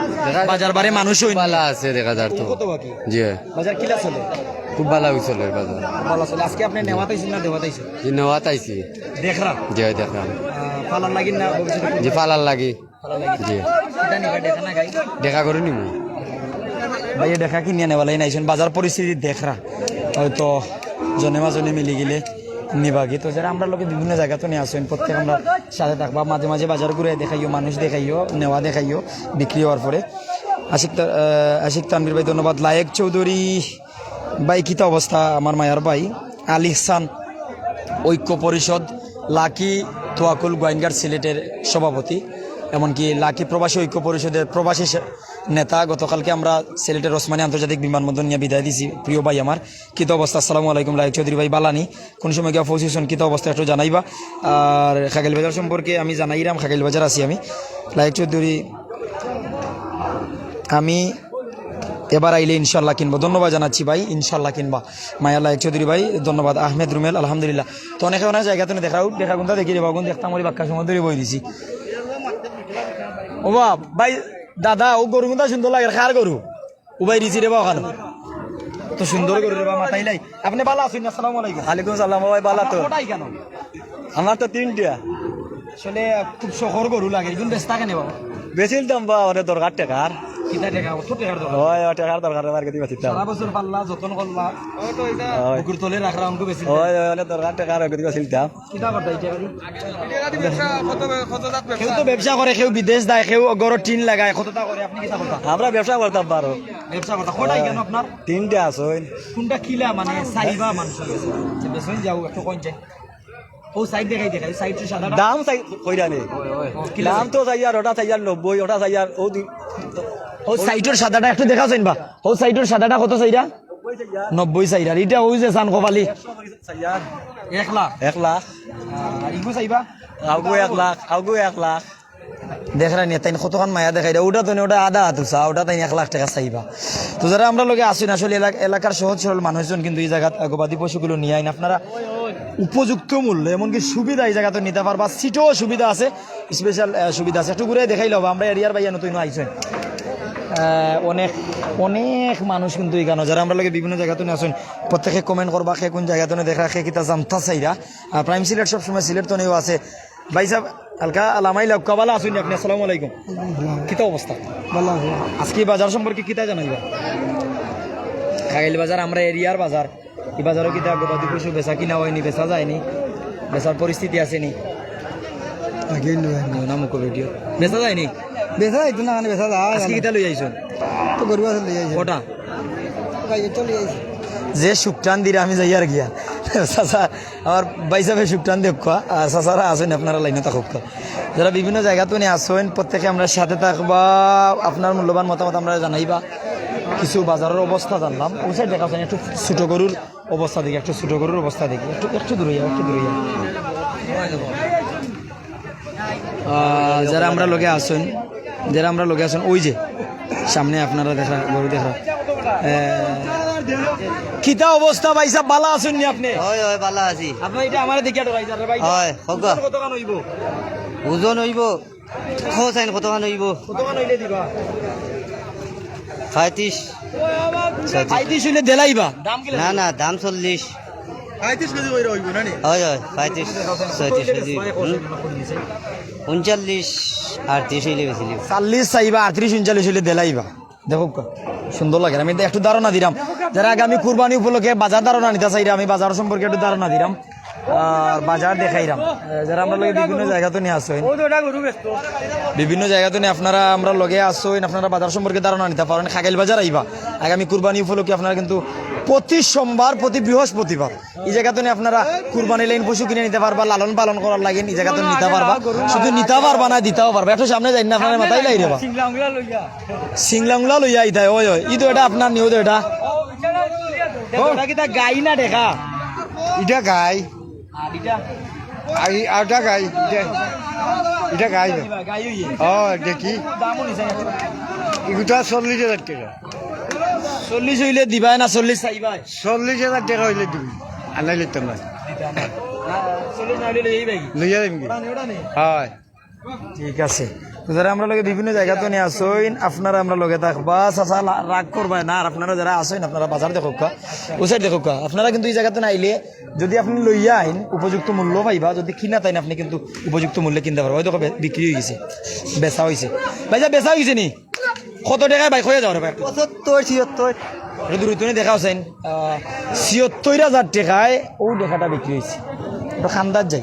বাজার বারে মানুষ অইন নি। ভালা আছে দেখা যার তো। কত বাকি? জি ভাই। বাজার কিলা চলে? খুব ভালা চলে বাজার। ভালা চলে। আজকে আপনি নেওয়াত আইছইন না দেওয়াত আইছইন? জি, নেওয়াত আইছি। দেখরা? জি, দেখরা। আহ, ফালার লাগি না ভবিষ্যতে? জি, ফালার লাগি। ফালার লাগি। জি। ইটা নিবা, দেখা না গাই? দেখা করে নিমু। ভাই, দেখা কিনিয়া নেওয়া লাগি না, আইছইন বাজার পরিস্থিতি দেখরা। হয়তো জনেমা জনে মিলি গেলে নিবাগি। তো যারা আমরার লগে বিভিন্ন জাগাত নি আছইন, প্রত্যেক আমরার সাথে থাকবা, মাঝে মাঝে বাজার ঘুরে দেখাইও, মানুষ দেখাইও, নেওয়া দেখাইও, বিক্রি হওয়ার পরে। আশিক তা-, আহ, আশিক তানভীর ভাই ধন্যবাদ। লায়েক চৌধুরী ভাই, কিতা অবস্থা আমার মায়ার ভাই? আল ইহসান ঐক্য পরিষদ, লাকি তোয়াক্কুল গোয়াইনঘাট সিলেটের সভাপতি, এমনকি লাকি প্রবাসী ঐক্য পরিষদের প্রবাসী সে-, নেতা। গতকালকে আমরা সিলেটের ওসমানী আন্তর্জাতিক বিমানবন্দর নিয়া বিদায় দিছি প্রিয় ভাই আমার। কিতা অবস্থা? আসসালামু আলাইকুম লায়েক চৌধুরী ভাই, ভালা নি? কোন সময় গিয়া পৌঁছিছইন, কিতা অবস্থা একটু জানাইবা। আর খাগাইল বাজার সম্পর্কে আমি জানাইরাম, খাগাইল বাজার আছি আমি। লায়েক চৌধুরী, আমি এবার আইলে ইনশাল্লাহ কিনবো। ধন্যবাদ জানাচ্ছি ভাই, ইনশাল্লাহ কিনবা। মায়া লায়েক চৌধুরী ভাই, ধন্যবাদ। আহমেদ রুমেল, আলহামদুলিল্লাহ। তো অনেকে অনেক জাগাত নি দেখরা, উঠ দেখা কুন্তা দেখি রে বাগুন, দেখতাম ওই বাক্কা সময় ধরে বই দিছি। ও বাপ, ভাই, দাদা, ও গরু কুন্তা সুন্দর লাগে, কার গরু? উবাই দিছি রে বা ওখানে। তো সুন্দর গরু রে বা, মাতাইলাই। আপনি ভালা আছইন? আসসালামু আলাইকুম। ওয়ালাইকুম সালাম, ও ভাই, ভালা তো। কটাই কেন? আমার তো তিনটা। আসলে খুব শখর গরু লাগে, এগুন বেচতা কেনে বাবা? বেচিলতাম বা, ওরে দরকার টেকার। কিতা টেকা? অত টেকার দরকার? ওই, ওই টেকার দরকার, আমার গতি বেচিলতাম। সারা বছর পাললা, যতন করলা, ওই। বুকুর তলে রাখরা, অঙ্কু বেচিলতা। ওই, ওই, ওরে দরকার টেকার, ওই গতি বেচিলতাম। কিতা করতা ইটা করি? কেউ তো ব্যবসা করে, কেউ বিদেশ যায়, কেউ ঘরো টিন লাগায়, কততা করে, আপনি কিতা করতা? আমরা ব্যবসা করতাম পারো। ব্যবসা করতা, কটাই কেন আপনার? তিনটা আছে ওই। কোনটা কিলা মানে চাইবা মানুষের কাছে? যে বেচইন যাও, একটু কইন চাই। ও সাইড দেখাই, দেখাই, সাইড তো সাদাটা। দাম চাই, কইরা নেই। ও, কিলা দাম চাই? তো চাইয়ার, ওটা চাইয়ার নব্বই, ওটা চাইয়ার, ও দি-, ও সাইডর সাদাটা একটু দেখাও চাইন বা। ও সাইডর সাদাটা কত চাইরা? নব্বই চাইয়ার। নব্বই চাইরা। আর ইটা ওই যে সান কপালি? চাইয়ার। এক লাখ? এক লাখ। আর ইগু চাইবা? আগু এক লাখ, আগু এক লাখ। দেখরা নি, তাইন কতখান মায়া দেখাইরা। ওটা তো নি, ওটা আধা হাত উচা, ওটা তাইন এক লাখ টেকা চাইবা। তো যারা আমরার লগে আছইন, আসলে এলাক-, এলাকার সহজ সরল মানুষজন কিন্তু ই জাগাত, আহ, গবাদি পশুগুলো নিয়া আইন। আপনারা উপযুক্ত মূল্যে, এমনকি সুবিধা ই জাগাত নিতা পারবা। সিটও সুবিধা আছে, স্পেশাল, আহ, সুবিধা আছে। একটু ঘুরে দেখাইলাও বা, আমরা এরিয়ার ভাইয়া নতুন আইছইন। আহ, অনেক, অনেক মানুষ কিন্তু ইখানো, যারা আমরার লগে বিভিন্ন জাগাত নি আছইন, প্রত্যেকে কমেন্ট করবা, কে কোন জাগাত নি দেখরা, কে কিতা জানতা চাইরা। আর প্রাইম সিলেট সবসময় সিলেট তো নিও আছে। ভাই সাহেব, হালকা লামাই লাউক্কা, ভালা আছইন নি আপনি? আসসালামু আলাইকুম। কিতা অবস্থা? ভালা আছি। আজকে বাজার সম্পর্কে কিতা জানাইবা? খাগাইল বাজার, আমরা এরিয়ার বাজার। ই বাজারো কিতা গবাদি পশু বেচা কিনা অয়নি, বেচা যায়নি? বেচার পরিস্থিতি আছে নি? আগে নয়। নিও না মুখো ভিডিও। বেচা যায়নি? বেচা যাইতো না, মানে বেচা যায় আজকে না। কিতা লই আইছইন? তো গরু আছে লই আইছি। কটা? ভাই, এটা লই আইছি। যে সুখ টান দিরা আমি যাইয়ার গিয়া। চাচা, আমার ভাই সাহেবে সুখ টান দেউক্কা, আর চাচারা আছইন আপনারা লাইনো থাকউক্কা। যারা বিভিন্ন জাগাত নি আছইন, প্রত্যেকে আমরার সাথে থাকবা, আপনার মূল্যবান মতামত আমরারে জানাইবা। কিছু বাজারর অবস্থা জানলাম, ওই সাইড দেখা যাচ্ছে একটু ছোট গরুর অবস্থা দেখি, একটু ছোট গরুর অবস্থা দেখি, একটু, একটু দূরে যাও, একটু দূরে যাও। আহ, যারা আমরার লগে আছইন, যারা আমরার লগে আছইন, ওই যে সামনে আপনারা দেখরা, গরু দেখরা। আহ, কিতা অবস্থা ভাই সাহেব, ভালা আছইন নি আপনি? হয়, হয়, ভালা আছি। আপনি এটা আমারে দেখিয়া ডরাই যান রে ভাই। হয়, হোক। ওজন কতখান অইবো? ওজন অইবো, কও চাইন কতখান অইবো? কতখান অইলে দিবা? পঁয়ত্রিশ। পঁয়ত্রিশ অইলে দিলাইবা? দাম কিলা? না, না, দাম চল্লিশ। পঁয়ত্রিশ কেজি কইরা অইবো না নি? হয়, হয়, পঁয়ত্রিশ, ছয়ত্রিশ কেজি। হুম। ঊনচল্লিশ, আটত্রিশ অইলে বেচিলিমু। চল্লিশ চাইবা, আটত্রিশ, ঊনচল্লিশ অইলে দিলাইবা। দেখউক্কা, সুন্দর লাগে। আমি একটু ধারণা দিরাম, যারা আগামী কুরবানি উপলক্ষে বাজার ধারণা নিতা চাইরা, আমি বাজার সম্পর্কে একটু ধারণা দিরাম। আর বাজার দেখাইরাম। আহ, যারা আমরার লগে বিভিন্ন জাগাত নি আছইন, বিভিন্ন জাগাত নি আপনারা আমরার লগে আছইন, আপনারা বাজার সম্পর্কে ধারণা নিতা পারইন। খাগাইল বাজার আইবা, আগামী কুরবানি উপলক্ষে আপনারা কিন্তু প্রতি সোমবার, প্রতি বৃহস্পতিবার ই জাগাত নি আপনারা কুরবানি লাইন পশু কিনে নিতা পারবা, লালন পালন করার লাগি ই জাগাত নি নিতা পারবা, শুধু নিতা পারবা না, দিতাও পারবা। একটু সামনে যাইন না, আপনারা মাথায় লাই রে বা। সিংলাংলা লইয়া আইতায়, ওই, ওই। ই তো এটা আপনার নি, ও তো এটা। দেখো, ওটা কিতা গাই না দেখা? এটা গাই। আর এটা? আই, আটা গাই, দে-, এটা গাই না। গাই হইয়ে। ও, দেখি। দামও নিছে। এগুলা চল্লিশ হাজার টাকা। চল্লিশ হইলে দিবায় না চল্লিশ চাইবায়? চল্লিশ হাজার টাকা হইলে দিবি, আর নাইলে তো না। দিতা না। না, চল্লিশ না হইলে লইয়া যাইবায় কি? লইয়া যাইবায় কি? ওটা নেই, ওটা নেই। হয়। ঠিক আছে। তো যারা আমরা লগে বিভিন্ন জায়গা তো নিয়ে আসইন, আপনারা আমরা লগে থাকবা, চাচা লা-, রাগ করবা না। আর আপনারা যারা আসইন, আপনারা বাজার দেখউক্কা, ও সাইড দেখউক্কা। আপনারা কিন্তু এই জায়গাতে না আইলে যদি আপনি লইয়া আইন, উপযুক্ত মূল্য পাইবা, যদি কিনা তাইন আপনি কিন্তু উপযুক্ত মূল্যে কিনতে পারবা। ওই দেখো বে-, বিক্রি হয়ে গেছে, বেচা হয়েছে। ভাই সাহেব, বেচা হয়ে গেছে নি? কত টাকায় ভাই কইয়া যাও রে ভাই? পঁচাত্তর, ছিয়াত্তর। একটু দূরে তুমি দেখাও চাইন। আহ, ছিয়াত্তর হাজার টাকায় ও ঢেকাটা বিক্রি হয়েছে। একটু খান্দার যাই,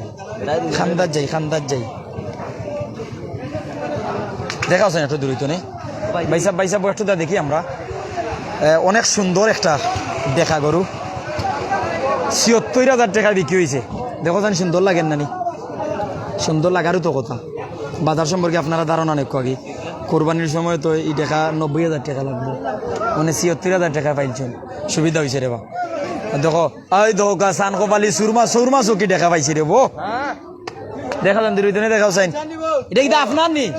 খান্দার যাই, খান্দার যাই। দেখাও চাইন একটু দূরে তুমি। ভাই সাহেব, ভাই সাহেব, একটু দা দেখি আমরা। আহ, অনেক সুন্দর একটা ঢেকা গরু। ছিয়াত্তর হাজার টাকায় বিক্রি হয়েছে। দেখো চাইন সুন্দর লাগের না নি? সুন্দর লাগারও তো কথা। বাজার সম্পর্কে আপনারা ধারণা নেই আগে। কোরবানির সময় তো এই ঢেকা নব্বই হাজার টাকা লাগবে, মানে ছিয়াত্তর হাজার টাকা পাইছেন, সুবিধা হয়েছে রে বা। দেখো, এই দেখো গা, সান কপালি সুরমা, সুরমা চকি ঢেকা পাইছি রে বো। দেখা যান, দুই জনে দেখাও চাইন। এটা কিন্তু আপনার নি?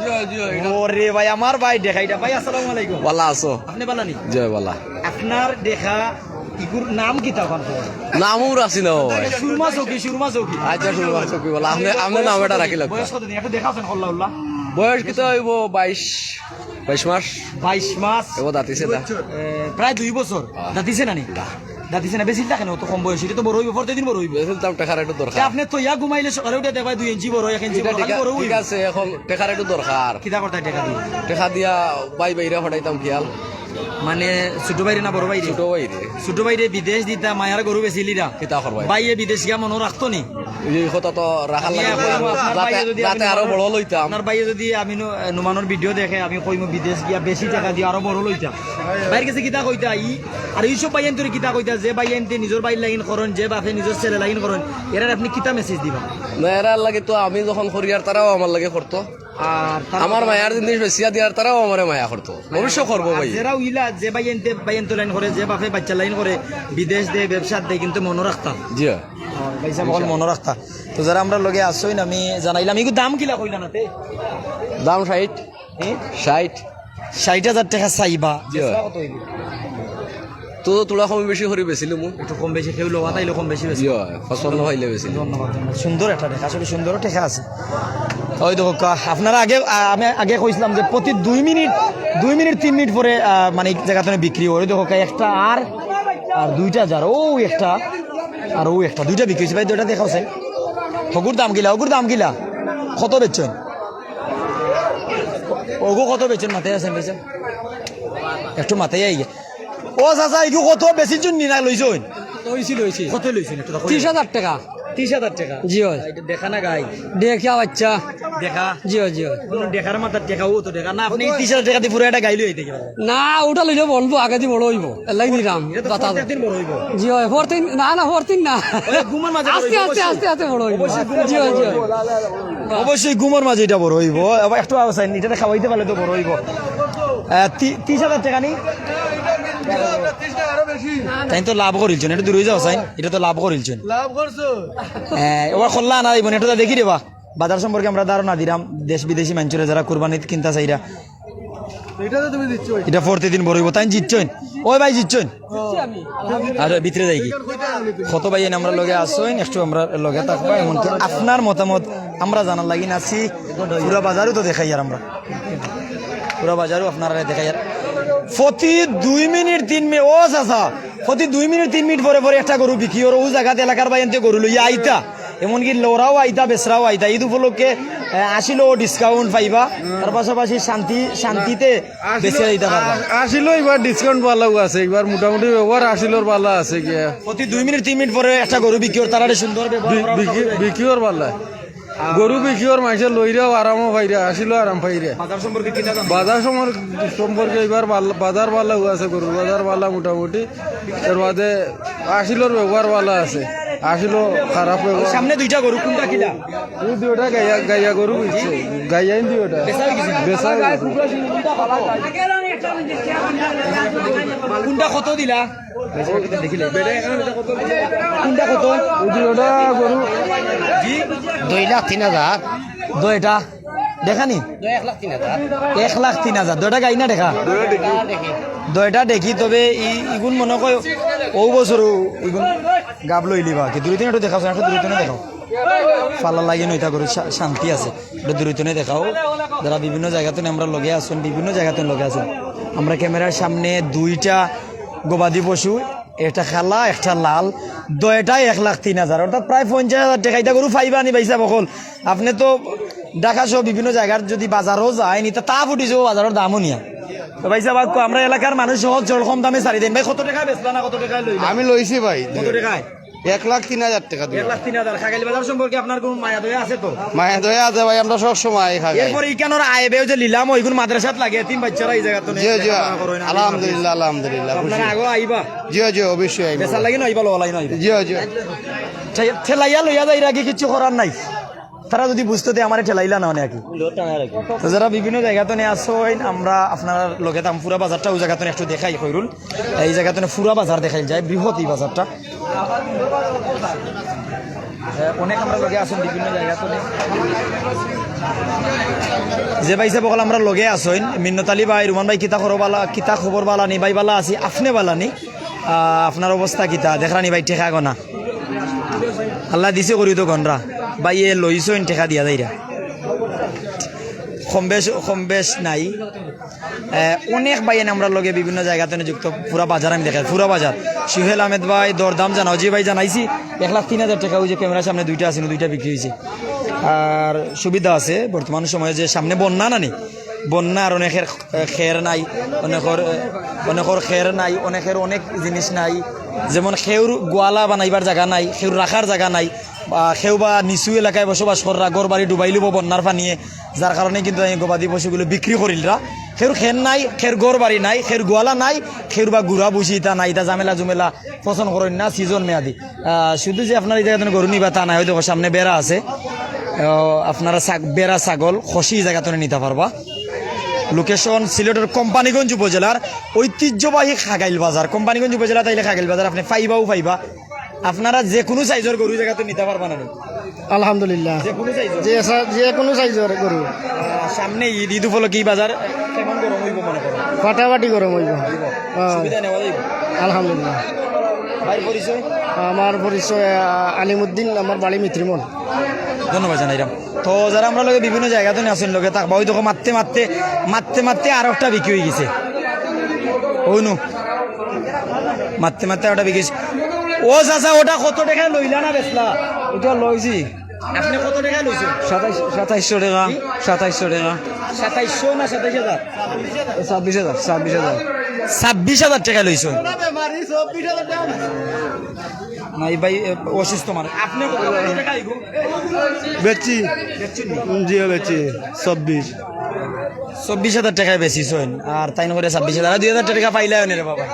ওরে ভাই, আমার ভাই ঢেকা এটা। ভাই, আসসালামু আলাইকুম। ভালা আছো? আপনি ভালা নি? জয় ভালা। আপনার ঢেকা ইগুর নাম কিতা কন? নামও রাখছি না ভাই। সুরমা চকি, সুরমা চকি। আচ্ছা, সুরমা চকি বলা। আপনি, আপনি নাম এটা রাখিলা। বয়স কতদিন? একটু দেখাও চাইন, কল্লা উল্লা। বয়স কিতা হইব? বাইশ, বাইশ মাস। বাইশ মাস। এবার দাঁতিছে না। এ, প্রায় দুই বছর। আহ। দাঁতিছে না নি? না। দাঁতিছে না, বেশি থাকে না, অত কম বয়স, এটা তো বড় হইব, প্রতিদিন বড় হইব। বেশি দাম টেকার একটু দরকার। তা আপনি তো ইয়া ঘুমাইলে সকালে উঠে দেখবায় দুই ইঞ্চি বড়, এক ইঞ্চি এটা বড়, খালি ঠিক আ-, বড় হইব। ঠিক আছে, এখন টেকার একটু দরকার। কিতা করতা টেকা দিয়া? টেকা দিয়া ভাই ভাইরে হটাইতাম খেয়াল। মানে ছোট ভাইরে না বড় ভাইরে? ছোট ভাইরে। ছোট ভাইরে বিদেশ দিতা, মায়ার গরু বেচিলিরা। কিতা করবায়? ভাইয়ে বিদেশ গিয়া মনো রাখতো নি? এই কথা তো রাখার লাগে। আমি কইমু, আপনার যাতে, ভাইয়ে যদি যাতে আমি আরো বড় লইতাম। আপনার ভাইয়ে যদি আমি নু-, নুমানর ভিডিও দেখে, আমি কইমু বিদেশ গিয়া বেশি টেকা দিয়া আরো বড় লইতাম। ভাইর গেছে কিতা কইতা ই? আর এইসব ভাইয়াইন্তরে কিতা কইতা, যে ভাইয়াইন্তে নিজর ভাইর লাইন করইন, যে বাপে নিজর ছেলে লাইন করইন, এরার আপনি কিতা মেসেজ দিবা? না, এরার লাগে তো আমি যখন করি আর তারাও আমার লাগে করতো। আর তারা আমার মায়ার জিনিস বেশিয়া দিয়ার তারাও আমারে মায়া করতো, অবশ্য করবো আর ভাই। যেরা উইলা, যে ভাইয়াইন্তে, ভাইয়াইন্তে লাইন করে, যে বাপে বাচ্চা লাইন করে, বিদেশ দে, ব্যবসা দে, কিন্তু মনো রাখতা। জি। ও, ভাই সাহেব, অকল মনো রাখতা। তো যারা আমরার লগে আছইন, আমি জানাইলাম, এগু দাম কিলা কইলা না তে? দাম ষাইট। হ্যাঁ? ষাইট। ষাইট হাজার টেকা চাইবা। জি। বেচবা কত অইবো? তো থুড়া কম বেশি করি বেচিলিমু। একটু কম বেশি কেউ লওয়া তাইলে কম বেশি বেচবা। জি, পছন্দ অইলে বেচিলিমু। ধন্যবাদ, ধন্যবাদ। সুন্দর একটা টেকা, আসলে সুন্দর টেকা আছে। ওই দেখো, কা-, আপনারা আগে, আ-, আমি আগে কইছিলাম যে প্রতি দুই মিনিট, দুই মিনিট, তিন মিনিট পরে, আ, মানে, এই জায়গা থেকে বিক্রি হয়। ওই দেখো, কা-, একটা আর, আর দুইটা যার, ও একটা, আর ও একটা, দুইটা বিক্রি হয়েছে। ভাই, দুইটা দেখাও চাইন। হগুর দাম কিলা, হগুর দাম কিলা? কত বেচছইন? ওগো কত বেচছইন? মাথায় আছেন, বেচছেন? একটু মাথায় আই গিয়া। ও চাচা, এগু কত বেচছইন নি না লইছইন? লইছি, লইছি। কত লইছইন একটু দেখো। ত্রিশ হাজার টেকা। ত্রিশ হাজার টেকা? জি অয়। এটা দেখা না গাই? দেখা বাচ্চা। দেখা? জি অয়, জি অয়। কোনো দেখার মাথার টেকা, ও তো দেখা না। আপনি এই ত্রিশ হাজার টেকা দি পুরো একটা গাই লই আইতে কি পারবেন? না, ওটা লইলে বলবো, আগে দি বড় হইবো। এলাই নিলাম। এটা তো দাতা। প্রত্যেক দিন বড় হইবো। জি অয়, পরদিন, না, না, পরদিন না। ওই ঘুমের মাঝে আস্তে, বড় হইবো, আস্তে, অবশ্যই। আস্তে, আস্তে বড় হইবো। অবশ্যই জি অয়, জি অয়। অবশ্যই ঘুমের মাঝে এটা বড় হইবো। আবার একটু আওয়াজ আইনি, এটা খাওয়াইতে পারলে তো বড় হইবো। আহ, তি-, ত্রিশ হাজার টেকা নি? তাই তো লাভ করিলছইন, এটা দূরে যাও চাইন, এটা তো লাভ করিলছইন। লাভ করছো? হ্যাঁ, এবার খোল্লা না, ইবন এটা তো দেখি রে বা। বাজার সম্পর্কে আমরা ধারণা দিলাম, দেশ বিদেশি মানুষরা যারা কুরবানিত কিনতা চাইরা। এটা তো তুমি দিচ্ছ। এটা প্রতিদিন বড় হইবো, তাই জিতছইন? ওই ভাই জিতছইন? আরে ভিতরে যাই কি? কত ভাই এনে আমরা লগে আসইন, একটু আমরা লগে থাকবা, এমনকি আপনার মতামত আমরা জানার লাগি আছি। পুরা বাজারও তো দেখাই আর আমরা। পুরা বাজারও আপনারা দেখাই আর। প্রতি দুই মিনিট, তিন মিনিট, ও চাচা, প্রতি দুই মিনিট, তিন মিনিট পরে পরে একটা গরু বিক্রি অর, ও জাগাত এলাকার ভাইয়াইন্তে গরু লইয়া আইতা। এমনকি লওরাও আইতা, বেচরাও আইতা। ঈদ উপলক্ষে, এ, আশি লো discount পাইবা। তার পাশাপাশি শান্তি, শান্তিতে বেচে দিতে পারবা। আ-, আশি লো এবার discount বালাও আছে, এবার মোটামুটি ব্যবহার আশি লোর বালা আছে গিয়া। প্রতি দুই মিনিট, তিন মিনিট পরে একটা গরু বিক্রি অর, তারারে সুন্দর ব্যবহার বি-, করা বিক্রি, উচিত। বিক্রি অর বালা। গরু বিক্রি অর, মাইনষে লইরাও আরামও পাইরা, আশি লো আরাম পাইরা। বাজার সম্পর্কে কিতা জানো? বাজার সম্পর্কে, সম্পর্কে এবার বালা, বাজার বালাও আছে, গরুর বাজার বালা মোটামুটি। এর বাদে আশি লোর ব্যবহার বালা আছে। আসলে খারাপ হইব। সামনে দুইটা গরু, কোনটা কিলা? এই দুইটা গাইয়া, গাইয়া গরু বেচছে। গাইয়া এই দুইটা। বেচা হয়ে গেছে? বেচা হয়ে গেছে। কোনটা কত দিলা? কোনটা কত? এই দুইটা গরু। জি? দুই লাখ তিন হাজার। দুইটা। দেখা নি? এক লাখ তিন হাজার। দুইটা গাই না দেখা? দুইটা দেখি। তবে ই-, ইগুন মনে কয় ও বছর ইগুন গাব লইলিবা কি? দূরে তিন একটু দেখাও, একটু দূরে তিনে দেখাও। ফালা লাগে নইতা করে শা-, শান্তি আছে। একটু দূরে তিনে দেখাও। যারা বিভিন্ন জায়গাতে আমরা লগে আছেন, বিভিন্ন জায়গাতে লগে আছেন। আমরা ক্যামেরার সামনে দুইটা গবাদি পশু, একটা কালা, একটা লাল, দুইটাই এক লাখ তিন হাজার, অর্থাৎ প্রায় পঞ্চাশ হাজার টেকা। ইটা গরু পাইবা নি ভাই সাহেব অকল? আপনে তো ঢাকা সহ বিভিন্ন জাগার যদি বাজারও যাইন, ইতা তা ফুটি যাবো বাজারর দামও নিয়া। তো ভাই সাহেব, আক্কু আমরা এলাকার মানুষ সহজ সরল কম দামে ছাড়ি দেন। ভাই, কত টেকায় বেচলা না কত টেকায় লইলা? আমি লইছি ভাই। কত টেকায়? এক লাখ তিন হাজার টেকা দিয়া। এক লাখ তিন হাজার। খাগাইল বাজার সম্পর্কে আপনার কোনো মায়া দয়া আছে তো? মায়া দয়া আছে ভাই, আমরা সব সময় খাগাই। এরপরে ইখানোর আইবেও যে লিলাম, ওইগুন মাদ্রাসাত লাগে, এতিম বাচ্চারা এই জাগাত জি, জি। লেখাপড়া করইন, আলহামদুলিল্লাহ, আলহামদুলিল্লাহ, আপনারা খুশি। আগেও আইবা? জি, জি, অবশ্যই আইবা। বেচার লাগি না আইবা, লওয়া লাগি না আইবা? জি, জি। ঠে-, ঠেলাইয়া লইয়া যাইরা কি কিচ্ছু করার নাই? তারা যদি বুঝতো তে আমারে ঠেলাইলা না অনে আর কি। তো যারা বিভিন্ন জাগাত নিয়ে আসইন, আমরা আপনার লগে তাম পুরা বাজারটা ওই জাগাত একটু দেখাই কইরুল। এই জাগাত পুরা বাজার দেখাইল যায়, বৃহৎ এই বাজারটা। এ, অনেক আমরা লগে আছেন বিভিন্ন জাগাত। যে ভাই সাহেব অকল আমরা লগে আছেন, মিন্নত আলী ভাই, রুমান ভাই, কিতা খবর বালা, কিতা খবর বালা নি ভাই? বালা আছি, আপনে বালা নি? আহ, আপনার অবস্থা কিতা? দেখরা নি ভাই, টেকা গনা আল্লাহ দিছে করি তো গনরা। ভাই, এ লইছইন টেকা দিয়া যাইরা, কম বেশ, কম বেশ নাই। আহ, অনেক ভাই এনে আমরা লগে বিভিন্ন জাগাত নিযুক্ত, পুরা বাজার আমি দেখাই, পুরা বাজার। সুহেল আহমেদ ভাই, দরদাম জানাও। জি ভাই, জানাইছি, এক লাখ তিন হাজার টেকা ওই যে ক্যামেরার সামনে দুইটা আছে, দুইটা বিক্রি হয়েছে। আর সুবিধা আছে বর্তমান সময়ে যে সামনে বন্যা নানি, বন্যা আর অনেকের, আহ, খের নাই, অনেকের, আহ, অনেকের খের নাই, অনেকের অনেক জিনিস নাই। যেমন খেউর গোয়ালা বানাইবার জাগা নাই, খেউর রাখার জাগা নাই, বা খেউ বা নিচু এলাকায় বসবাস কররা, ঘর বাড়ি ডুবাইলিব বন্যার পানিয়ে, যার কারণে কিন্তু এই গবাদি পশুগুলো বিক্রি করিলরা। খেউর খের নাই, খেউর ঘর বাড়ি নাই, খেউর গোয়ালা নাই, খেউর বা গুড়া বুঝি ইতা নাই, ইতা ঝামেলা জুমেলা পছন্দ করইন না, সিজন মেয়াদি। আহ, শুধু যে আপনারা এই জাগাত গরু নিবা তা নাই, হয়তো সামনে বেড়া আছে, আহ, আপনারা ছাগ-, বেড়া ছাগল খসি এই জাগাত নিতা পারবা। লোকেশন সিলেটের কোম্পানীগঞ্জ উপজেলার ঐতিহ্যবাহী খাগাইল বাজার। কোম্পানীগঞ্জ উপজেলা তাইলে খাগাইল বাজার আপনি পাইবাও পাইবা। আপনারা যে কোনো সাইজর গরু জাগাত নিতা পারবা না নি? আলহামদুলিল্লাহ। যে কোনো সাইজর? যে সা-, যে কোনো সাইজর গরু। আহ, সামনে ঈদ, ঈদ উপলক্ষে এই বাজার কেমন গরম হইব মনে করো? ফাটাফাটি গরম হইব। হ্যাঁ। সুবিধা নেওয়া যাইব? আলহামদুলিল্লাহ। ভাই পরিচয়? আমার পরিচয়, আহ, আলিমুদ্দিন, আমার বাড়ি মিত্রিমল। ধন্যবাদ জানাইলাম। তো যারা আমরা লগে বিভিন্ন জাগাত নিয়ে আসেন লগে থাকবা, ওই দেখো মারতে মারতে, মারতে মারতে আর একটা বিক্রি হয়ে গেছে। ওই নু। মারতে মারতে আর একটা বিক্রি হয়েছে। ও চাচা, ওটা কত টেকায় লইলা না বেচলা? ওটা লইছি। আপনি কত টেকায় লইছেন? সাতাইশ, সাতাইশশো টেকা, সাতাইশশো টেকা। সাতাইশশো না সাতাইশ হাজার? এ, ছাব্বিশ হাজার, ছাব্বিশ হাজার। ছাব্বিশ হাজার টেকা লইছেন? না, এই ভাই, এ, অসুস্থ মানুষ। আপনি কত টেকা আইব? বেচছি। বেচছেন নি? জি, বেচছি। চব্বিশ। চব্বিশ হাজার টেকায় বেচিছেন, আর তাই না করে ছাব্বিশ হাজার, আর দুই হাজার টেকা পাইলে হয় না রে বাবা।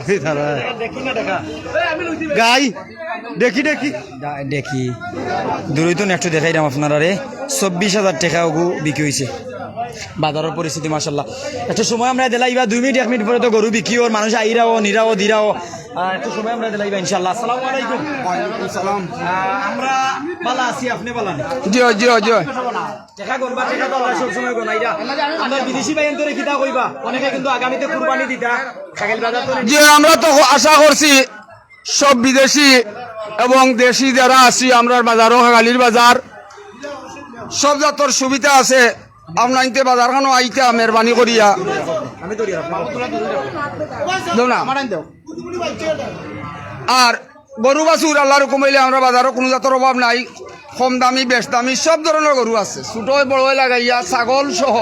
এই দাঁড়া। দেখি না টেকা। গাই, দেখি, দেখি। দা-, দেখি। দূরই তো একটু দেখাইলাম আপনারা রে। চব্বিশ হাজার টেকা ওগু বিক্রি হয়েছে। বাজারের পরিস্থিতি মাশাল্লাহ। একটা সময় আমরা দিলাইবা দুই মিনিট, এক মিনিট পরে তো গরু বিক্রি ওর, মানুষ আইরাও, নিরাও, দিরাও। আহ, একটু সময় আমরা দিলাইবা ইনশাল্লাহ। আসসালামু আলাইকুম। ওয়ালাইকুম সালাম। আহ, আমরা ভালা আছি, আপনি ভালা নি? জি, জি, জি। টেকা গনবা, টেকা তো আল্লাহ সব সময় গনাইরা। আমরা বিদেশি ভাই এন্তরে কিতা কইবা? অনেকে কিন্তু আগামীতে কুরবানি দিতা। খাগাইল বাজার তো জি, আমরা তো আশা করছি সব বিদেশি এবং দেশি যারা আছি, আমরার বাজারও খাগাইল বাজার, সব জাতর সুবিধা আছে। আপনাইনতে বাজারখানো আইতা মেহরবানি করিয়া। দেও না। আর গরু বাছুর আল্লাহর হুকুম অইলে আমরার বাজারও কোনো জাতর অভাব নাই। কম দামি, বেশ দামি সব ধরনের গরু আছে, ছোট বড় লাগাইয়া ছাগল সহ।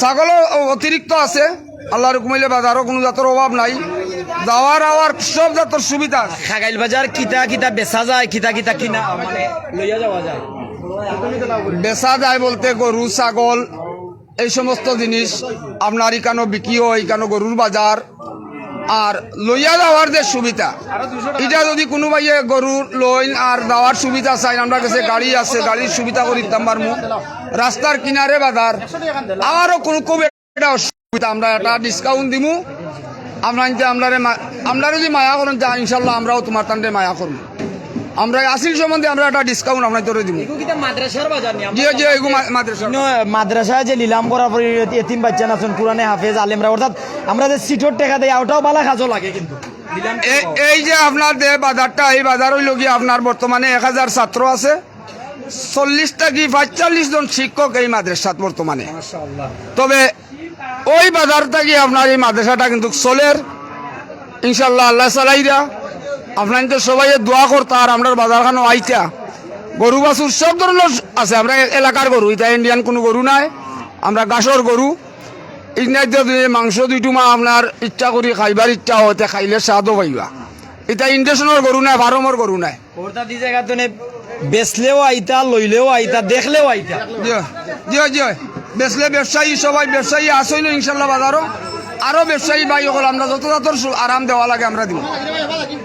ছাগলও অতিরিক্ত আছে, আল্লাহর হুকুম অইলে বাজারও কোনো জাতর অভাব নাই। যাওয়ার আওয়ার সব জাতর সুবিধা আছে। খাগাইল বাজার কিতা কিতা বেচা যায়, কিতা কিতা কিনা মানে লইয়া যাওয়া যায়? বেচা যায় বলতে গরু, ছাগল, এই সমস্ত জিনিস আপনার ইকানো বিক্রি হয়, ইকানো গরুর বাজার। আর লইয়া যাওয়ার যে সুবিধা, ইটা যদি কুনু ভাইয়ে গরু লইন আর যাওয়ার সুবিধা চাইন, আমরার গেছে গাড়ি আছে, গাড়ির সুবিধা করি দিতাম পারমু। রাস্তার কিনারে বাজার, আরো কুনু খুব একটা অসুবিধা, আমরা একটা ডিসকাউন্ট দিমু। আপনাইনতে আমরারে মা-, আমরারে যদি মায়া করইন, তা ইনশাল্লাহ আমরাও তুমার তানরে মায়া করমু। আমরা আসিল সম্বন্ধে আমরা একটা ডিসকাউন্ট আপনাইনতরে দিমু। এগু কিতা মাদ্রাসার বাজার নি? জি, জি, এগু মা-, মাদ্রাসার। ইনো, মাদ্রাসায় যে নিলাম করার পরে এতিম বাচ্চা আছইন, কুরআনে হাফেজ, আলেমরা, অর্থাৎ আমরা যে সিটর টেকা দেই, ওটাও বালা কাজও লাগে কিন্তু। নিলাম এই, এই যে আপনার যে বাজারটা, এই বাজার অইলো গিয়া আপনার বর্তমানে এক হাজার ছাত্র আছে, চল্লিশ থাকি পঁয়তাল্লিশ জন শিক্ষক এই মাদ্রাসাত বর্তমানে। মাশাআল্লাহ। তবে ওই বাজার থাকি আপনার এই মাদ্রাসাটা কিন্তু চলের, ইনশাল্লাহ আল্লায় চালাইরা। আপনাইনতে সবাই দোয়া করতা আর আমরার বাজারখানো আইতা। গরু বাছুর সব ধরনর আছে, আমরার এ-, এলাকার গরু, ইটা ইন্ডিয়ান কুনু গরু নায়, আমরার ঘাসর গরু। ইগনাইত যদি মাংস দুই টুমা আপনার ইচ্ছা করি খাইবার ইচ্ছা অয়, তে খাইলে স্বাদও পাইবা। ইটা ইন্ডেশনর গরু নায়, ফার্মর গরু নায়। অর্থাৎ ই জাগাত মানে বেচলেও আইতা, লইলেও আইতা, দেখলেও আইতা। জি, জি, জি। বেচলে ব্যবসায়ী, সবাই ব্যবসায়ী আছইন ইনশাল্লাহ বাজারো। আরো ব্যবসায়ী ভাই অকল, আমরা যত জাতর সু-, আরাম দেওয়া লাগে আমরা দিমু,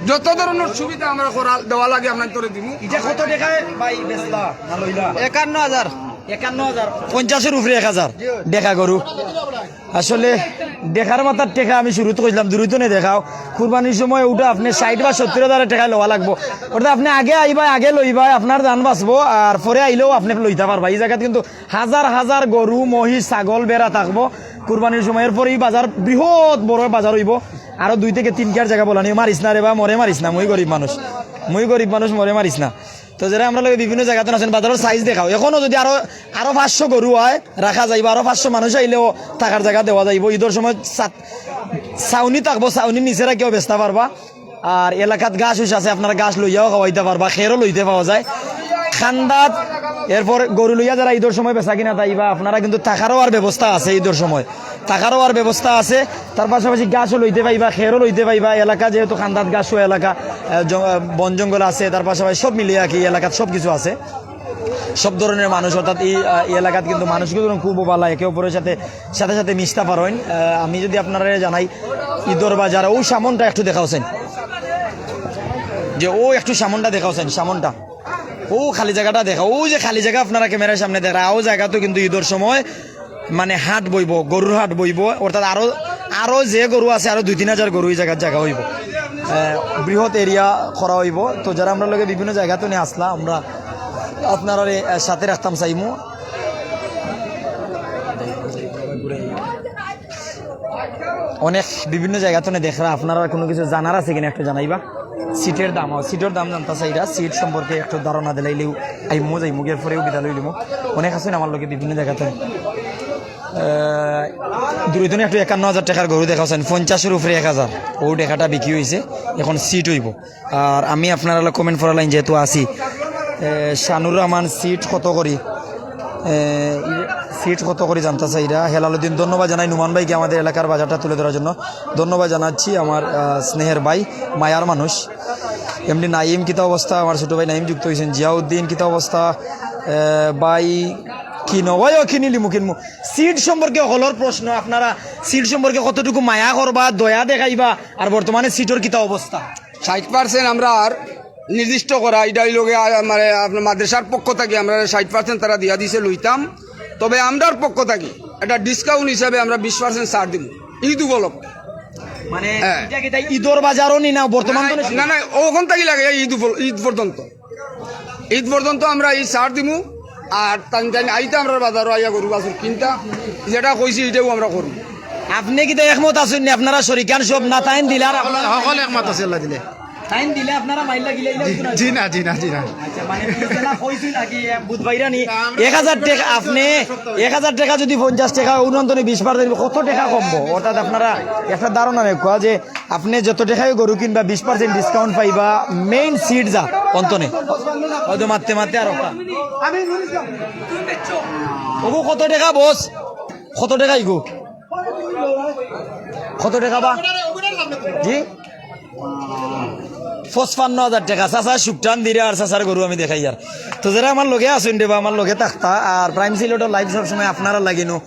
যত ধরনর সুবিধা আমরা করা দেওয়া লাগে আপনাইনতরে দিমু। ইটা কত টেকায় ভাই বেচলা না লইলা? একান্ন হাজার। একান্ন হাজার। পঞ্চাশর উপরে এক হাজার। টেকা গরু। আসলে দেখার মাথার টেকা আমি শুরুত কইছিলাম, দূরই তো নে দেখাও। কুরবানির সময় ওটা আপনে ষাইট বা সত্তর হাজার টেকায় লওয়া লাগবো। অর্থাৎ আপনে আগে আইবা, আগে লইবা, আপনার জান বাঁচবো, আর পরে আইলেও আপনে লইতা পারবা। ই জাগাত কিন্তু হাজার হাজার গরু, মহিষ, ছাগল, বেড়া থাকবো কুরবানির সময়। এরপরে ই বাজার বৃহৎ বড় বাজার অইবো। আরো দুই থাকি তিন কিয়ার জাগা বলানি, মারিস না রে বা, মরে মারিস না, মুই গরিব মানুষ, মুই গরিব মানুষ, মরে মারিস না। তো যেরা আমরার লগে বিভিন্ন জাগাত আছইন, বাজারর সাইজ দেখাও। এখনো যদি আরো, আরো পাঁচশো গরু অয়, রাখা যাইবো, আরো পাঁচশো মানুষ আইলেও থাকার জাগা দেওয়া যাইবো। ইদর সময় ছাত-, ছাউনি থাকবো, ছাউনির নিচে রাখিয়াও বেচতা পারবা। আর এলাকাত ঘাস উস আছে, আপনারা ঘাস লইয়াও খাওয়াইতা পারবা, খেরও লইতে পাওয়া যায়। খান্দাত, এরপর গরু লইয়া যেরা ইদর সময় বেচা কিনাত আইবা, আপনারা কিন্তু থাকারও আর ব্যবস্থা আছে ইদর সময়। থাকারও আর ব্যবস্থা আছে। তার পাশাপাশি ঘাসও লইতে পাইবা, খেরও লইতে পাইবা। এলাকা যেহেতু খান্দাত ঘাসও এলাকা, আহ, জ-, আহ, বন জঙ্গল আছে, তার পাশাপাশি সব মিলিয়া কি এলাকাত সব কিছু আছে। সব ধরনের মানুষ, অর্থাৎ এই, আহ, এই এলাকাত কিন্তু মানুষগুলো খুব ভালা, একে অপরের সাথে, সাথে সাথে মিশতা পারইন। আহ, আমি যদি আপনারারে জানাই, ইদর বাজার, অউ সামনটা একটু দেখাও চাইন, যে অউ একটু সামনটা দেখাও চাইন, সামনটা, অউ খালি জাগাটা দেখা, অউ যে খালি জাগা আপনারা ক্যামেরার সামনে দেখা, অউ জাগাত কিন্তু ইদর সময় মানে হাট বইবো, গরুর হাট বইবো, অর্থাৎ আরো, আরো যে গরু আছে, আরো দুই তিন হাজার গরু ই জাগাত জাগা অইবো। আহ, বৃহৎ এরিয়া করা অইবো। তো যেরা আমরার লগে বিভিন্ন জাগাত নে আছলা, আমরা আপনারারে, আহ, সাথে রাখতাম চাইমু। অনেক বিভিন্ন জাগাত নে দেখরা, আপনারার কুনু কিছু জানার আছে কিনা একটু জানাইবা। সিটর দাম, সিটর দাম জানতা চাইরা, সিট সম্পর্কে একটু ধারণা দিলাইলেও আইমু যাইমু, এর পরেও বিদায় লইলিমু। অনেক আছইন আমার লগে বিভিন্ন জাগাত। আহ, দূরই তো একটু একান্ন হাজার টেকার গরু দেখাও চাইন, পঞ্চাশর উপরে এক হাজার, অউ টেকাটা বিক্রি অইছে, এখন সিট অইবো। আর আমি আপনারার লগে কমেন্ট পড়ার লাইন যেহেতু আছি, এ, শানুর রহমান সিট কত করি, এ, সিট কত করি জানতা চাইরা। হেলালুদ্দিন, ধন্যবাদ জানাই নুমান ভাইকে আমাদের এলাকার বাজারটা তুলে ধরার জন্য। ধন্যবাদ জানাচ্ছি আমার, আহ, স্নেহের ভাই, মায়ার মানুষ। এমডি নাইম, কিতা অবস্থা? আমার ছোট ভাই নাইম যুক্ত অইছইন। জিয়াউদ্দিন, কিতা অবস্থা? এ, ভাই, কিনো ভাই, ও কিনিলিমু, কিনমু। সিট সম্পর্কে হকলর প্রশ্ন, আপনারা সিট সম্পর্কে কতটুকু মায়া করবা, দয়া দেখাইবা, আর বর্তমানে সিটর কিতা অবস্থা? ষাইট পার্সেন্ট আমরার নির্দিষ্ট করা, ইটা অইলো গিয়া, আ, মানে, আপনার মাদ্রাসার পক্ষ থাকি আমরারে ষাইট পার্সেন্ট তারা দিয়া দিছে, লইতাম। তবে আমরার পক্ষ থাকি একটা ডিসকাউন্ট হিসাবে আমরা বিশ পার্সেন্ট ছাড় দিমু ইদ উপলক্ষে। মানে, হ্যাঁ। ইটা কিতা ইদর বাজারও নি না বর্তমান তো না, না, অখন থাকি লাগে ইদ উপল-, ইদ পর্যন্ত। ইদ পর্যন্ত আমরা ই ছাড় দিমু। আর তান তান আইতা আমরার বাজারো আইয়া গরু বাছুর কিনতা, যেটা কইছি ইটাও আমরা করমু। আপনে কিতা একমত আছইন নি? আপনারা শরিকান সব না, তাইন দিলার আপনারা হকল একমত আছে আল্লাহ দিলে। তাইন দিলে আপনারা মাইল্লা গিলা ইলা জি, হইতো না? জি না, জি না, জি না। আচ্ছা, মানে, বুঝতে না কইছি নাকি, এ, বুধ ভাইরা নি? এক হাজার টেকা, আপনে এক হাজার টেকা যদি পঞ্চাশ টেকা, উনান্তনে বিশ পার্সেন্ট, কত টেকা কমবো? অর্থাৎ আপনারা একটা ধারণা নেই, কওয়া যে আপনে যত টেকায় গরু কিনবা, বিশ পার্সেন্ট ডিসকাউন্ট পাইবা, মেইন সিট যা অন্তনে। হয়তো মারতে মারতে আর একটা। ওগো কত টেকা বস? কত টেকা ইগো? কত টেকা বা? জি? পঁচপান্ন হাজার টেকা। চাচা শুকটান দিরা আর চাচার গরু আমি দেখাইয়ার। তো যেরা আমার লগে আছইন রে বা আমার লগে থাকতা, আর প্রাইম সিলেটর লাইভ সবসময় আপনারার লাগি নু।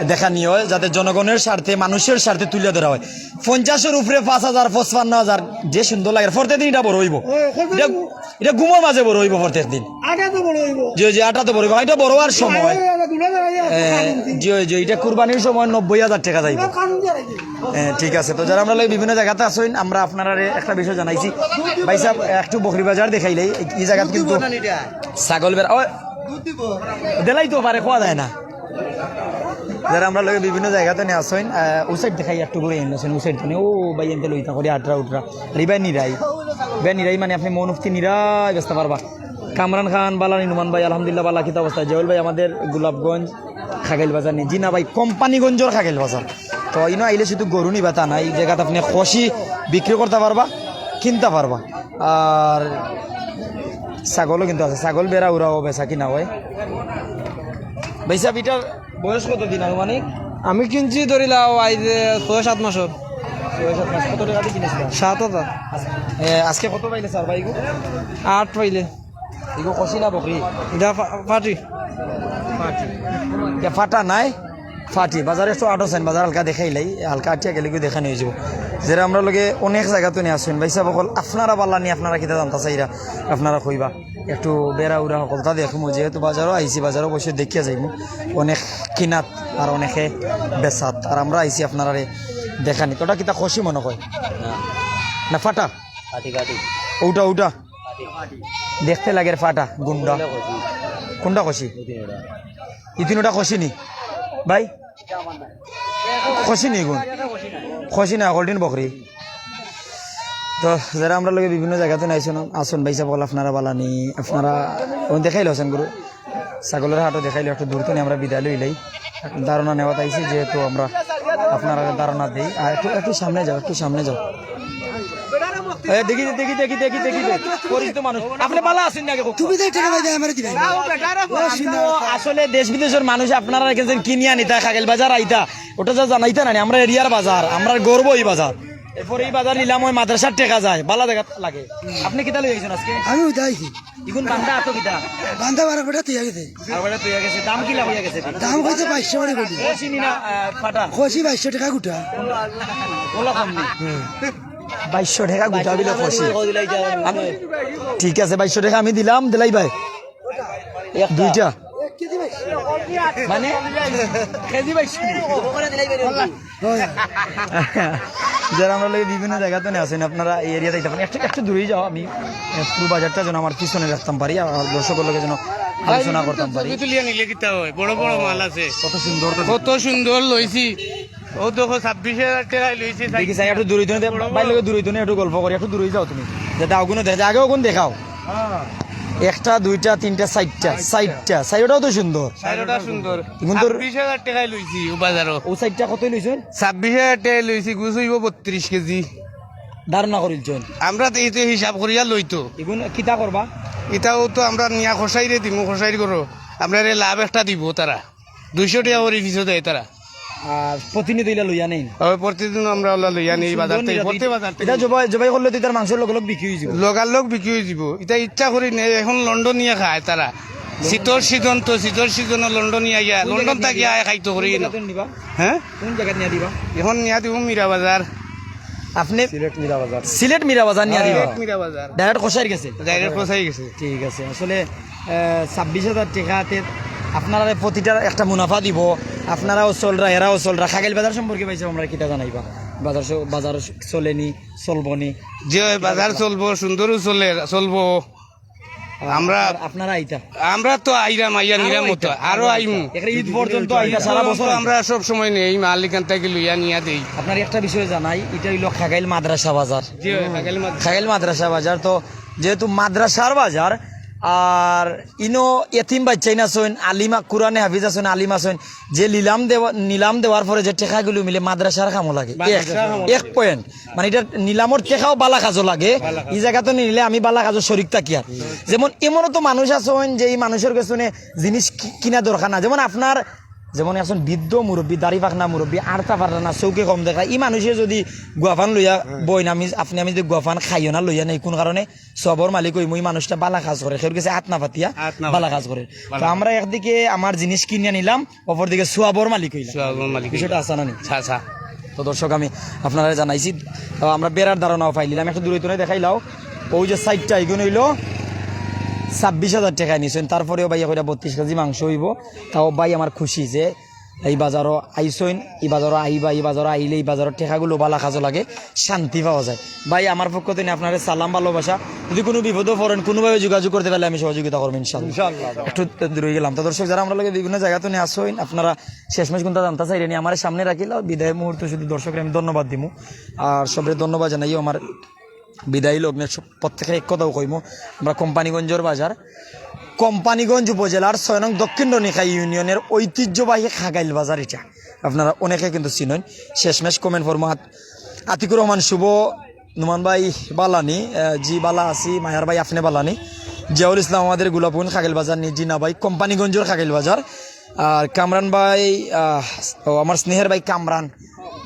দেখানি অয়, যাতে জনগণর স্বার্থে, মানুষর স্বার্থে তুলিয়া ধরা অয়। পঞ্চাশর উপরে পাঁচ হাজার, পঁচপান্ন হাজার, যে সুন্দর লাগে, প্রত্যেক দিন ইটা বড় অইবো। ইটা, ইটা ঘুমর মাঝে বড় অইবো প্রত্যেক দিন। আটা তো বড় অইবো। জি, জি, আটা তো বড় অইবো। ইটা বড় অওয়ার সময়। এ, জি, জি, ইটা কুরবানির সময় নব্বই হাজার টেকা যাইবো। এ, ঠিক আছে, তো যারা আমরার লগে বিভিন্ন জাগাত আছইন, আমরা আপনারারে একটা বিষয় জানাইছি। ভাইসাব, একটু বকরি বাজার দেখাইলাই, ই জাগাত কিন্তু ছাগল বেড়া, ও, দিলাই তো পারে, কওয়া যায় না। যারা আমরার লগে বিভিন্ন জাগাত নি আছইন, আহ, ও সাইড দেখাই একটু ঘুরে আইন আছইন, ও সাইড থাকি, ও ভাই এনতে লইতা করি আটরা উটরা। আর ইবায় নিরাই। ইবায় নিরাই মানে আপনে মন উক্তি নিরাই বেচতা পারবা। কামরান খান, বালা নি নুমান ভাই, আলহামদুলিল্লাহ, বালা, কিতা অবস্থা? জহুল ভাই, আমাদের গোলাপগঞ্জ খাগাইল বাজার নি। জি না ভাই, কোম্পানিগঞ্জর খাগাইল বাজার। তো ইনো আইলে শুধু গরু নিবা তা না, ই জাগাত আপনে খসি বিক্রি করতা পারবা, কিনতা পারবা। আর ছাগলও কিন্তু আছে, ছাগল বেড়া উড়াও বেচা কিনা অয়। ভাইসাব, ইটার বয়স কত দিন আনুমানিক? আমি কিনছি ধরি লাও আইজ, এ, ছয় সাত মাসর। ছয় সাত মাস। কত টেকা দি কিনছিলা? সাত হাজার। এ, আজকে কত পাইলে ছাড়বা ইগু? আট পাইলে। ইগু খসি না বকরি? ইটা ফা-, ফাটি। ফাটি। ইটা ফাটা নায়? ফাটি। বাজারে একশো আট আছইন, বাজার হালকা দেখাইলাই, হালকা আটিয়া গেলে গিয়ে দেখানি অইযিবো। যারা আমরার লগে অনেক জাগাত নি আছইন, ভাইসাব অকল, আপনারা বালা নি, আপনারা কিতা জানতা চাইরা, আপনারা কইবা। একটু বেড়া উড়া হকলতা দেখমু, যেহেতু বাজারও আইছি, বাজারও বসে দেখিয়া যাইমু। অনেক কিনাত আর অনেকে বেচাত, আর আমরা আইছি আপনারারে দেখানি। তো ওটা কিতা খসি মনে কয়? না। না, ফাটা? ফাটি, ফাটি। ওটা, ওটা? ফাটি। দেখতে লাগের ফাটা, গুন্ডা। কোনটা খসি? কোনটা খসি? এই তিনটা। এই তিনটা খসি নি? ভাই? খসি নি গুন? খসি না, হকলটিন বকরি। তো যারা আমরার লগে বিভিন্ন জাগাত নি আছইন, আছইন ভাইসাব অকল, আপনারা বালা নি, আপনারা, ও দেখাইলো আছইন গরু, ছাগলর হাটও দেখাইলো, একটু দূর থনে আমরা বিদায় লইলাই। ধারণা নেওয়াত আইছি, যেহেতু আমরা আপনারারে ধারণা দেই। আর একটু, একটু সামনে যাও, একটু সামনে যাও। এ, দেখি, দেখি, দেখি, দেখি, দেখি, দেখি। পরিচিত মানুষ। আপনে বালা আছইন না আগে? তুমি যে টেকা পাইবে, আমারে দিবে। ও, শুনো। আসলে দেশ বিদেশর মানুষ আপনারার কাছে কিনিয়া নিতা, খাগাইল বাজার আইতা, ওটা যা জানাইতা না নি, আমরার এরিয়ার বাজার, আমরার গর্ব ই বাজার। এরপরে ই বাজার নিলাম অয় মাদ্রাসার টেকা যায়, বালা জাগাত লাগে। আপনে কিতা লই আইছইন আজকে? আমি উদাইছি। ইগুন বান্দা আতো কিতা? বান্দা বারো বেটা তুই গেছে। বারো বেটা তুই গেছে। দাম কিলা অইয়া গেছে? দাম কইছে বাইশশো করে কইছে। খসি নি না, আহ, ফাটা? খসি বাইশশো টেকা গুটা। ওলা কম নি? বাইশশো টেকা গুটা বিলে খসি। আমি, ঠিক আছে, বাইশশো টেকা আমি দিলাম, দিলাই ভাই। একটা। দুইটা। মানে? কেজি বাইশশো। যারা আমরার লগে বিভিন্ন জাগাত নি আছইন, আপনারা এই এরিয়াত আইতা পারইন। একটু, একটু দূরেই যাও, আমি, এ, পুরো বাজারটা যেন আমার পিছনে রাখতাম পারি, আর দর্শকর লগে যেন আলোচনা করতাম পারি। ছবি তুলিয়া নিলে কিতা অয়? বড় বড় মাল আছে। কত সুন্দর তো। কত সুন্দর লইছি। ও দেখো, ছাব্বিশ হাজার টেকায় লইছি। দেখি চাই, একটু দূরেই থনে, ভাইর লগে দূরেই থনে একটু গল্প করি, একটু দূরেই যাও তুমি। যাতে অগুন দেখা যায়, আগে অগুন দেখাও। একটা, দুইটা, তিনটা, চাইরটা, চাইরটা। চাইরটাও তো সুন্দর। চাইরটা সুন্দর। ইগুন তো ছাব্বিশ হাজার টেকায় লইছি ও বাজারো। ও চাইরটা কতই লইছইন? ছাব্বিশ হাজার টেকায় লইছি, গুছ অইবো বত্রিশ কেজি। ধারণা করিলছইন? আমরা তো এই তো হিসাব করিয়া লই তো। ইগুন কিতা করবা? ইটাও তো আমরা নিয়া কসাইরে দিমু, কসাইর করো। আমরারে লাভ একটা দিবো তারা। দুইশো টেকা করি পিছো দেয় তারা। আর প্রতিনিয়ত ইলা লইয়া নেইন? অয়, প্রতিদিন আমরা ওলা লইয়া নেই, সুন্দর বাজার থেকে, নিরাপদ। প্রত্যেক বাজার থেকে। ইটা জবাই, জবাই করলে তো ইতার মাংস লগে লগে বিক্রি অইযিবো। লগালগ বিক্রি অইযিবো। ইটা ইচ্ছা করি নেই, এখন লন্ডনিয়া খায় তারা। শীতর সিজন তো, শীতর সিজনো লন্ডনিয়া গিয়া, কোন লন্ডন জাগাত থাকি নিয়া আয় খাইতো করি। কোন জাগাত নিবা? হ্যাঁ? কোন জাগাত নিয়া দিবা? এখন নিয়া দিমু মীরা বাজার। আপনে সিলেট মীরা বাজার। সিলেট মীরা বাজার নিয়া দিবা? সিলেট মীরা বাজার। Direct কসাইর গেছে? Direct কসাইর গেছে। ঠিক আছে, আসলে আহ, ছাব্বিশ হাজার টেকাতে আপনারারে প্রতিটার একটা মুনাফা দিবো, আপনারাও চলরা, এরাও চলরা। খাগাইল বাজার সম্পর্কে ভাইসাব আমরারে কিতা জানাইবা? বাজার স-, বাজার চলেনি, চলবো নি? জি অয়, বাজার চলবো, সুন্দরও চলে, চলবো। আর আমরা আর আপনারা আইতা? আমরা তো আইরাম, আইয়া আরো নিরাম আইতা, মতো, আরো আরো আইমু। আইতা। একটা ঈদ পর্যন্ত আইতা, সারা বছর আইতা। আমরা সব সময় নেই, মাল ইখান থাকি লইয়া নিয়া দেই। আপনারে একটা বিষয় জানাই, ইটা অইলো খাগাইল মাদ্রাসা বাজার। জি অয়, খাগাইল মাদ্রাসা। খাগাইল মাদ্রাসা বাজার তো যেহেতু মাদ্রাসার বাজার, আর ইনো এতিম বাইচ্চাইন আছইন, আলিমা, কুরআনে হাফিজ আছইন, আলিম আছইন, যে নিলাম দেওয়া, নিলাম দেওয়ার পরে যে টেকাগুলো মিলে মাদ্রাসার কামো লাগে। এক, মাদ্রাসার কামো এক লাগে। Point। মানে, ইটা নিলামর টেকাও বালা কাজো লাগে। বালা কাজো। ই জাগাত নিলে আমি বালা কাজো শরিক থাকি আর। যেমন, এমনও তো মানুষ আছইন যে ই মানুষর গেছে নে জিনিস কি-, কিনা দরকার না। যেমন, আপনার যেমন একজন বৃদ্ধ মুরব্বী, দাড়ি পাকনা মুরব্বী, আড়তা পারে না, চউখে কম দেখা, ই মানুষে যদি গুয়াপান লইয়া বইন, আমি, আপনে আমি যদি গুয়াপান খাইও না, লইয়া নেই, কোন কারণে? সওয়াবর মালিক অইমু, ই মানুষটা বালা কাজ করে, কেউর গেছে আত না পাতিয়া আত না বালা পাতিয়া। কাজ করে। বালা তো কাজ। আমরা একদিকে আমার জিনিস কিনিয়া নিলাম, অপরদিকে সওয়াবর মালিক অইলাম। সওয়াবর মালিক বিষয়টা অইলাম। আসান না নি? আচ্ছা, আচ্ছা। তো দর্শক, আমি আপনারারে জানাইছি, তো আমরা বেড়ার ধারণাও পাইলিলাম, একটু দূরে দূরে দেখাইলাও। ওই যে সাইডটা, এগুন অইলো ছাব্বিশ হাজার টেকা নিছইন, তারপরেও ভাই কইরা বত্রিশ কেজি মাংস অইবো। তাও ভাই আমার খুশি যে এই বাজারো আইছইন, ই বাজারো আইবা, ই বাজারো আইলে ই বাজারর টেকাগুলো বালা কাজো লাগে, শান্তি পাওয়া যায়। ভাই, আমার পক্ষ থেকে আপনারে সালাম, ভালোবাসা। যদি কোনো বিপদো পড়েন, কোনোভাবে যোগাযোগ করতে পারলে আমি সহযোগিতা করবো ইনশাআল্লাহ। ইনশাআল্লাহ। একটু দূরে গেলাম। তো দর্শক, যারা আমরা লগে বিভিন্ন জায়গা থেকে আছইন, আপনারা শেষমেশ কোনটা জানতে চাইলেন, আমার সামনে রাখিলাও। বিদায় মুহূর্তে শুধু দর্শকরে আমি ধন্যবাদ দিমু। আর সবরে ধন্যবাদ জানাইও আমার বিদায়ী লগ্নের সব-, প্রত্যেকের এক কথাও কইমু, আমরা কোম্পানীগঞ্জর বাজার, কোম্পানীগঞ্জ উপজেলার ছয় নং দক্ষিণ রনিখাই ইউনিয়নের ঐতিহ্যবাহী খাগাইল বাজার এটা। আপনারা অনেকে কিন্তু চিনইন। শেষমেশ কমেন্ট ফরমো আত-, আতিকুর রহমান শুভ, নুমান ভাই বালানি, আহ, জি বালা আছি, মায়ার ভাই আপনে বালানি, জিয়াউল ইসলাম আমাদের গোলাপগঞ্জ খাগাইল বাজার নি, জি না ভাই, কোম্পানীগঞ্জর খাগাইল বাজার। আর কামরান ভাই, আহ, ও আমার স্নেহের ভাই কামরান,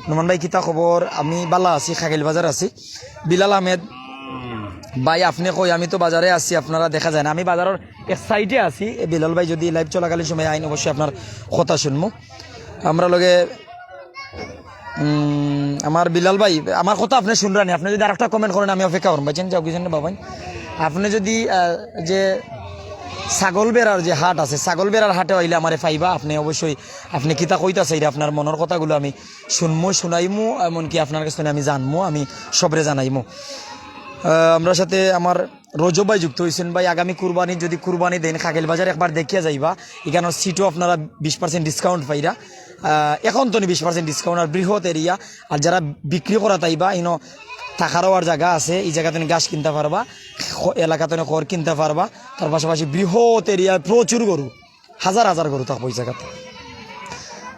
নুমান ভাই কিতা খবর? আমি বালা আছি, খাগাইল বাজার আছি। বিলাল আহমেদ ভাই, আপনে কই? আমি তো বাজারে আছি, আপনারা দেখা যায় না। আমি বাজারর এক সাইডে আছি। এ বিলাল ভাই যদি লাইভ চলাকালীন সময় আইন, অবশ্যই আপনার কথা শুনমু। আমরা লগে, উম, আমার বিলাল ভাই, আমার কথা আপনে শুনরা নি। আপনে যদি আরেকটা কমেন্ট করেন, আমি অপেক্ষা করমু। ভাইজান, যাও, কিছু না, বাবাই। আপনে যদি, আহ, যে ছাগল বেড়ার যে হাট আছে, ছাগল বেড়ার হাটে আইলে আমারে পাইবা। আপনে অবশ্যই, আপনে কিতা কইতা চাইরা, আপনার মনর কথাগুলো আমি শুনমু, শুনাইমু, এমনকি আপনার কাছ থেকে আমি জানমু, আমি সবরে জানাইমু। আহ, আমরার সাথে আমার রজব ভাই যুক্ত হইছেন। ভাই, আগামী কুরবানি যদি কুরবানি দেন, খাগাইল বাজার একবার দেখিয়া যাইবা। এখানে সিটও আপনারা বিশ পার্সেন্ট ডিসকাউন্ট পাইরা। আহ, এখন তো বিশ পার্সেন্ট ডিসকাউন্ট, আর বৃহৎ এরিয়া। আর যারা বিক্রি করা তাইবা, ইনো থাকারও আর জায়গা আছে, এই জায়গা থেকে ঘাস কিনতে পারবা, খ-, এলাকা থেকে খড় কিনতে পারবা। তার পাশাপাশি বৃহৎ এরিয়া, প্রচুর গরু, হাজার হাজার গরু থাকবো এই জায়গাতে।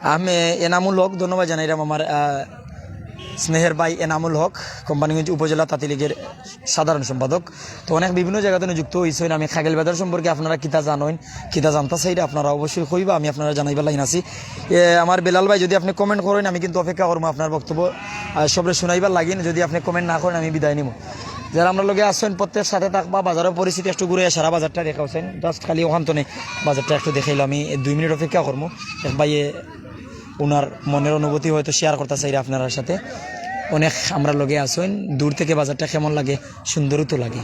আমি এনামুল হক, ধন্যবাদ জানাইলাম আমার, আহ, স্নেহের ভাই এনামুল হক, কোম্পানীগঞ্জ উপজেলা তাঁতি লীগের সাধারণ সম্পাদক। তো অনেক বিভিন্ন জায়গা থেকে যুক্ত হইছেন। আমি খাগাইল বাজার সম্পর্কে আপনারা কিতা জানেন, কিতা জানতা চাইরা আপনারা অবশ্যই কইবা, আমি আপনারা জানাইবার লাইন আছি। এ, আমার বেলাল ভাই, যদি আপনি কমেন্ট করেন, আমি কিন্তু অপেক্ষা করবো আপনার বক্তব্য, আহ, সবরে শুনাইবার লাগিন। যদি আপনি কমেন্ট না করেন, আমি বিদায় নিব। যারা আমরা লগে আছেন, প্রত্যেক সাথে থাকবা। বাজারের পরিস্থিতি একটু ঘুরে, সারা বাজারটা দেখা হচ্ছেন, জাস্ট খালি ওখান তো নেই, বাজারটা একটু দেখাইলাম। আমি দুই মিনিট অপেক্ষা করবো। এক ভাইয়ে ওনার মনের অনুভূতি হয়তো শেয়ার করতে চাইরা আপনার সাথে। অনেক আমরা লগে আছেন, দূর থেকে বাজারটা কেমন লাগে? সুন্দরই তো লাগে।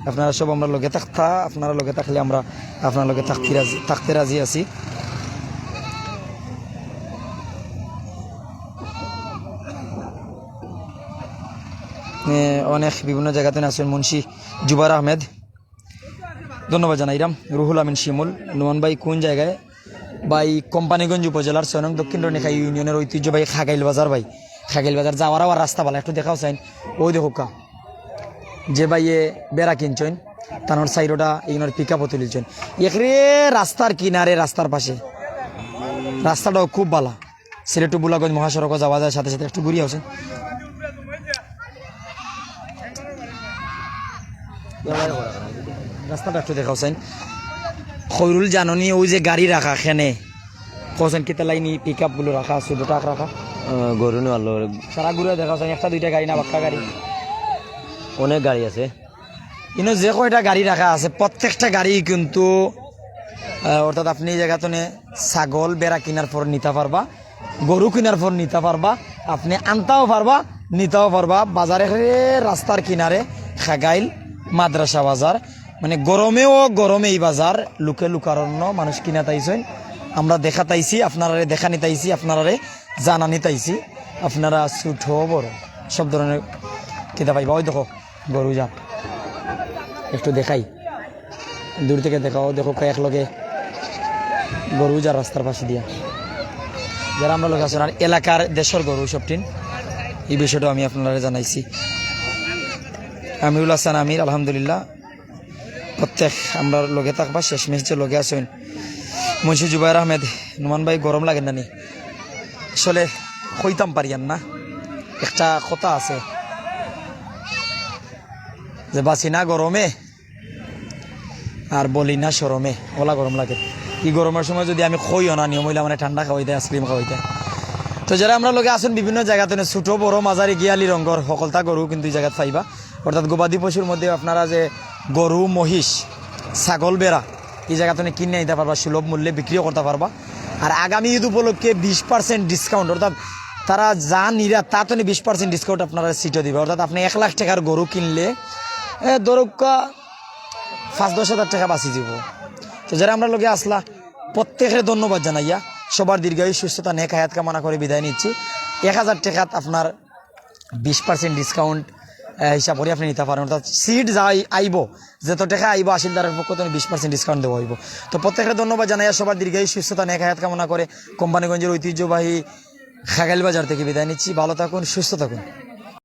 আপনারা সব আমরা লগে থাকতা, আপনারা লগে থাকলে আমরা আপনার লগে থাকতে রাজি, থাকতে রাজি আছি। এ, অনেক বিভিন্ন জায়গাতে আছেন মুন্সি জুবাইর আহমেদ, ধন্যবাদ জানাইরাম। রুহুল আমিন শিমুল, নুমান ভাই কোন জায়গায়? ভাই কোম্পানীগঞ্জ উপজেলার ছয় নং দক্ষিণ রনিখাই ইউনিয়নের ঐতিহ্যবাহী খাগাইল বাজার। ভাই খাগাইল বাজার যাওয়ার আবার রাস্তা ভালা, একটু দেখাও চাইন। ওই দেখো কা, যে ভাইয়ে বেড়া কিনছেন, তানোর সাইডোটা ইউনিয়নের পিক আপও তুলিছেন। একরে রাস্তার কিনারে, রাস্তার পাশে, রাস্তাটাও খুব ভালা। সিলেট টু বুলাগঞ্জ মহাসড়কও যাওয়া যায়, সাথে সাথে একটু ঘুরিয়া আছে। রাস্তাটা একটু দেখাও চাইন। খৈরুল জাননি, ওই যে গাড়ি রাখা খেনে, কছেন কিতা লাইনি পিক আপ গুলো রাখা আছে, দুটা রাখা। আহ, গরু নিয়ে আলো। সারা ঘুরে দেখাও চাইন, একটা দুইটা গাড়ি না, বাক্কা গাড়ি। অনেক গাড়ি আছে। ইনো যে কয়টা গাড়ি রাখা আছে, প্রত্যেকটা গাড়ি কিন্তু, আহ, অর্থাৎ আপনি এই জায়গা থেকে ছাগল বেড়া কিনার পর নিতে পারবা, গরু কিনার পর নিতে পারবা, আপনি আনতেও পারবা, নিতেও পারবা। বাজারে রাস্তার কিনারে খাগাইল মাদ্রাসা বাজার, মানে গরমেও গরমে এই বাজার, লোকে লোকারণ্য, মানুষ কিনা তাইছেন, আমরা দেখা তাইছি, আপনারারে দেখা নিতাইছি, আপনারারে জানা নিতাইছি, আপনারা ছোট বড় সব ধরনের কিতা পাইবা। ওই দেখো, গরু যা একটু দেখাই, দূর থেকে দেখাও, দেখো কা এক লগে গরু যা রাস্তার পাশে দিয়া। যারা আমরা লগে আছেন, আর এলাকার দেশর গরু সবটিন, এই বিষয়টা আমি আপনারা জানাইছি। আমিরুল হাসান আমির, আলহামদুলিল্লাহ, প্রত্যেক আমরা লগে থাকবা, শেষমেশ যে লগে আছেন মুন্সি জুবাইর আহমেদ, নুমান ভাই, গরম লাগে না নি? আসলে কইতাম পারিয়ার না, একটা কথা আছে যে বাঁচি না গরমে, আর বলি না শরমে, ওলা গরম লাগে। এই গরমর সময় যদি আমি খই অনা নিয়ম অইলে মানে ঠান্ডা খাওয়াইতে, আইসক্রিম খাওয়াইতে। তো যারা আমরার লগে আছইন বিভিন্ন জাগাত, মানে ছোট, বড়, মাঝারি, গিয়ালি রঙর হকলতা গরু কিন্তু এই জাগাত পাইবা। অর্থাৎ গবাদি পশুর মধ্যে আপনারা যে গরু, মহিষ, ছাগল, বেড়া, এই জাগাত কিনে নিতা পারবা, সুলভ মূল্যে বিক্রিও করতা পারবা। আর আগামী ঈদ উপলক্ষে বিশ পার্সেন্ট ডিসকাউন্ট, অর্থাৎ তারা যা নিরা তা তনে বিশ পার্সেন্ট ডিসকাউন্ট আপনারা সিটও দিবা। অর্থাৎ আপনে এক লাখ টেকার গরু কিনলে, এ, ধরুক্কা পাঁচ দশ হাজার টেকা বাঁচি দিব। তো যারা আমরার লগে আছলা, প্রত্যেকরে ধন্যবাদ জানাইয়া সবার দীর্ঘায়ু, সুস্থতা, নেক হায়াত কামনা করে বিদায় নিচ্ছি। এক হাজার টেকাত আপনার বিশ পার্সেন্ট ডিসকাউন্ট হিসাব করি আপনে নিতা পারইন। অর্থাৎ সিট যা আই-, আইবো, যত টেকা আইবো, আসিলদারের পক্ষ তনে বিশ পার্সেন্ট ডিসকাউন্ট দেওয়া অইবো। তো প্রত্যেকরে ধন্যবাদ জানাইয়া সবার দীর্ঘায়ু, সুস্থতা, নেক হায়াত কামনা করে কোম্পানীগঞ্জের ঐতিহ্যবাহী খাগাইল বাজার থেকে বিদায় নিচ্ছি। ভালো থাকুন, সুস্থ থাকুন।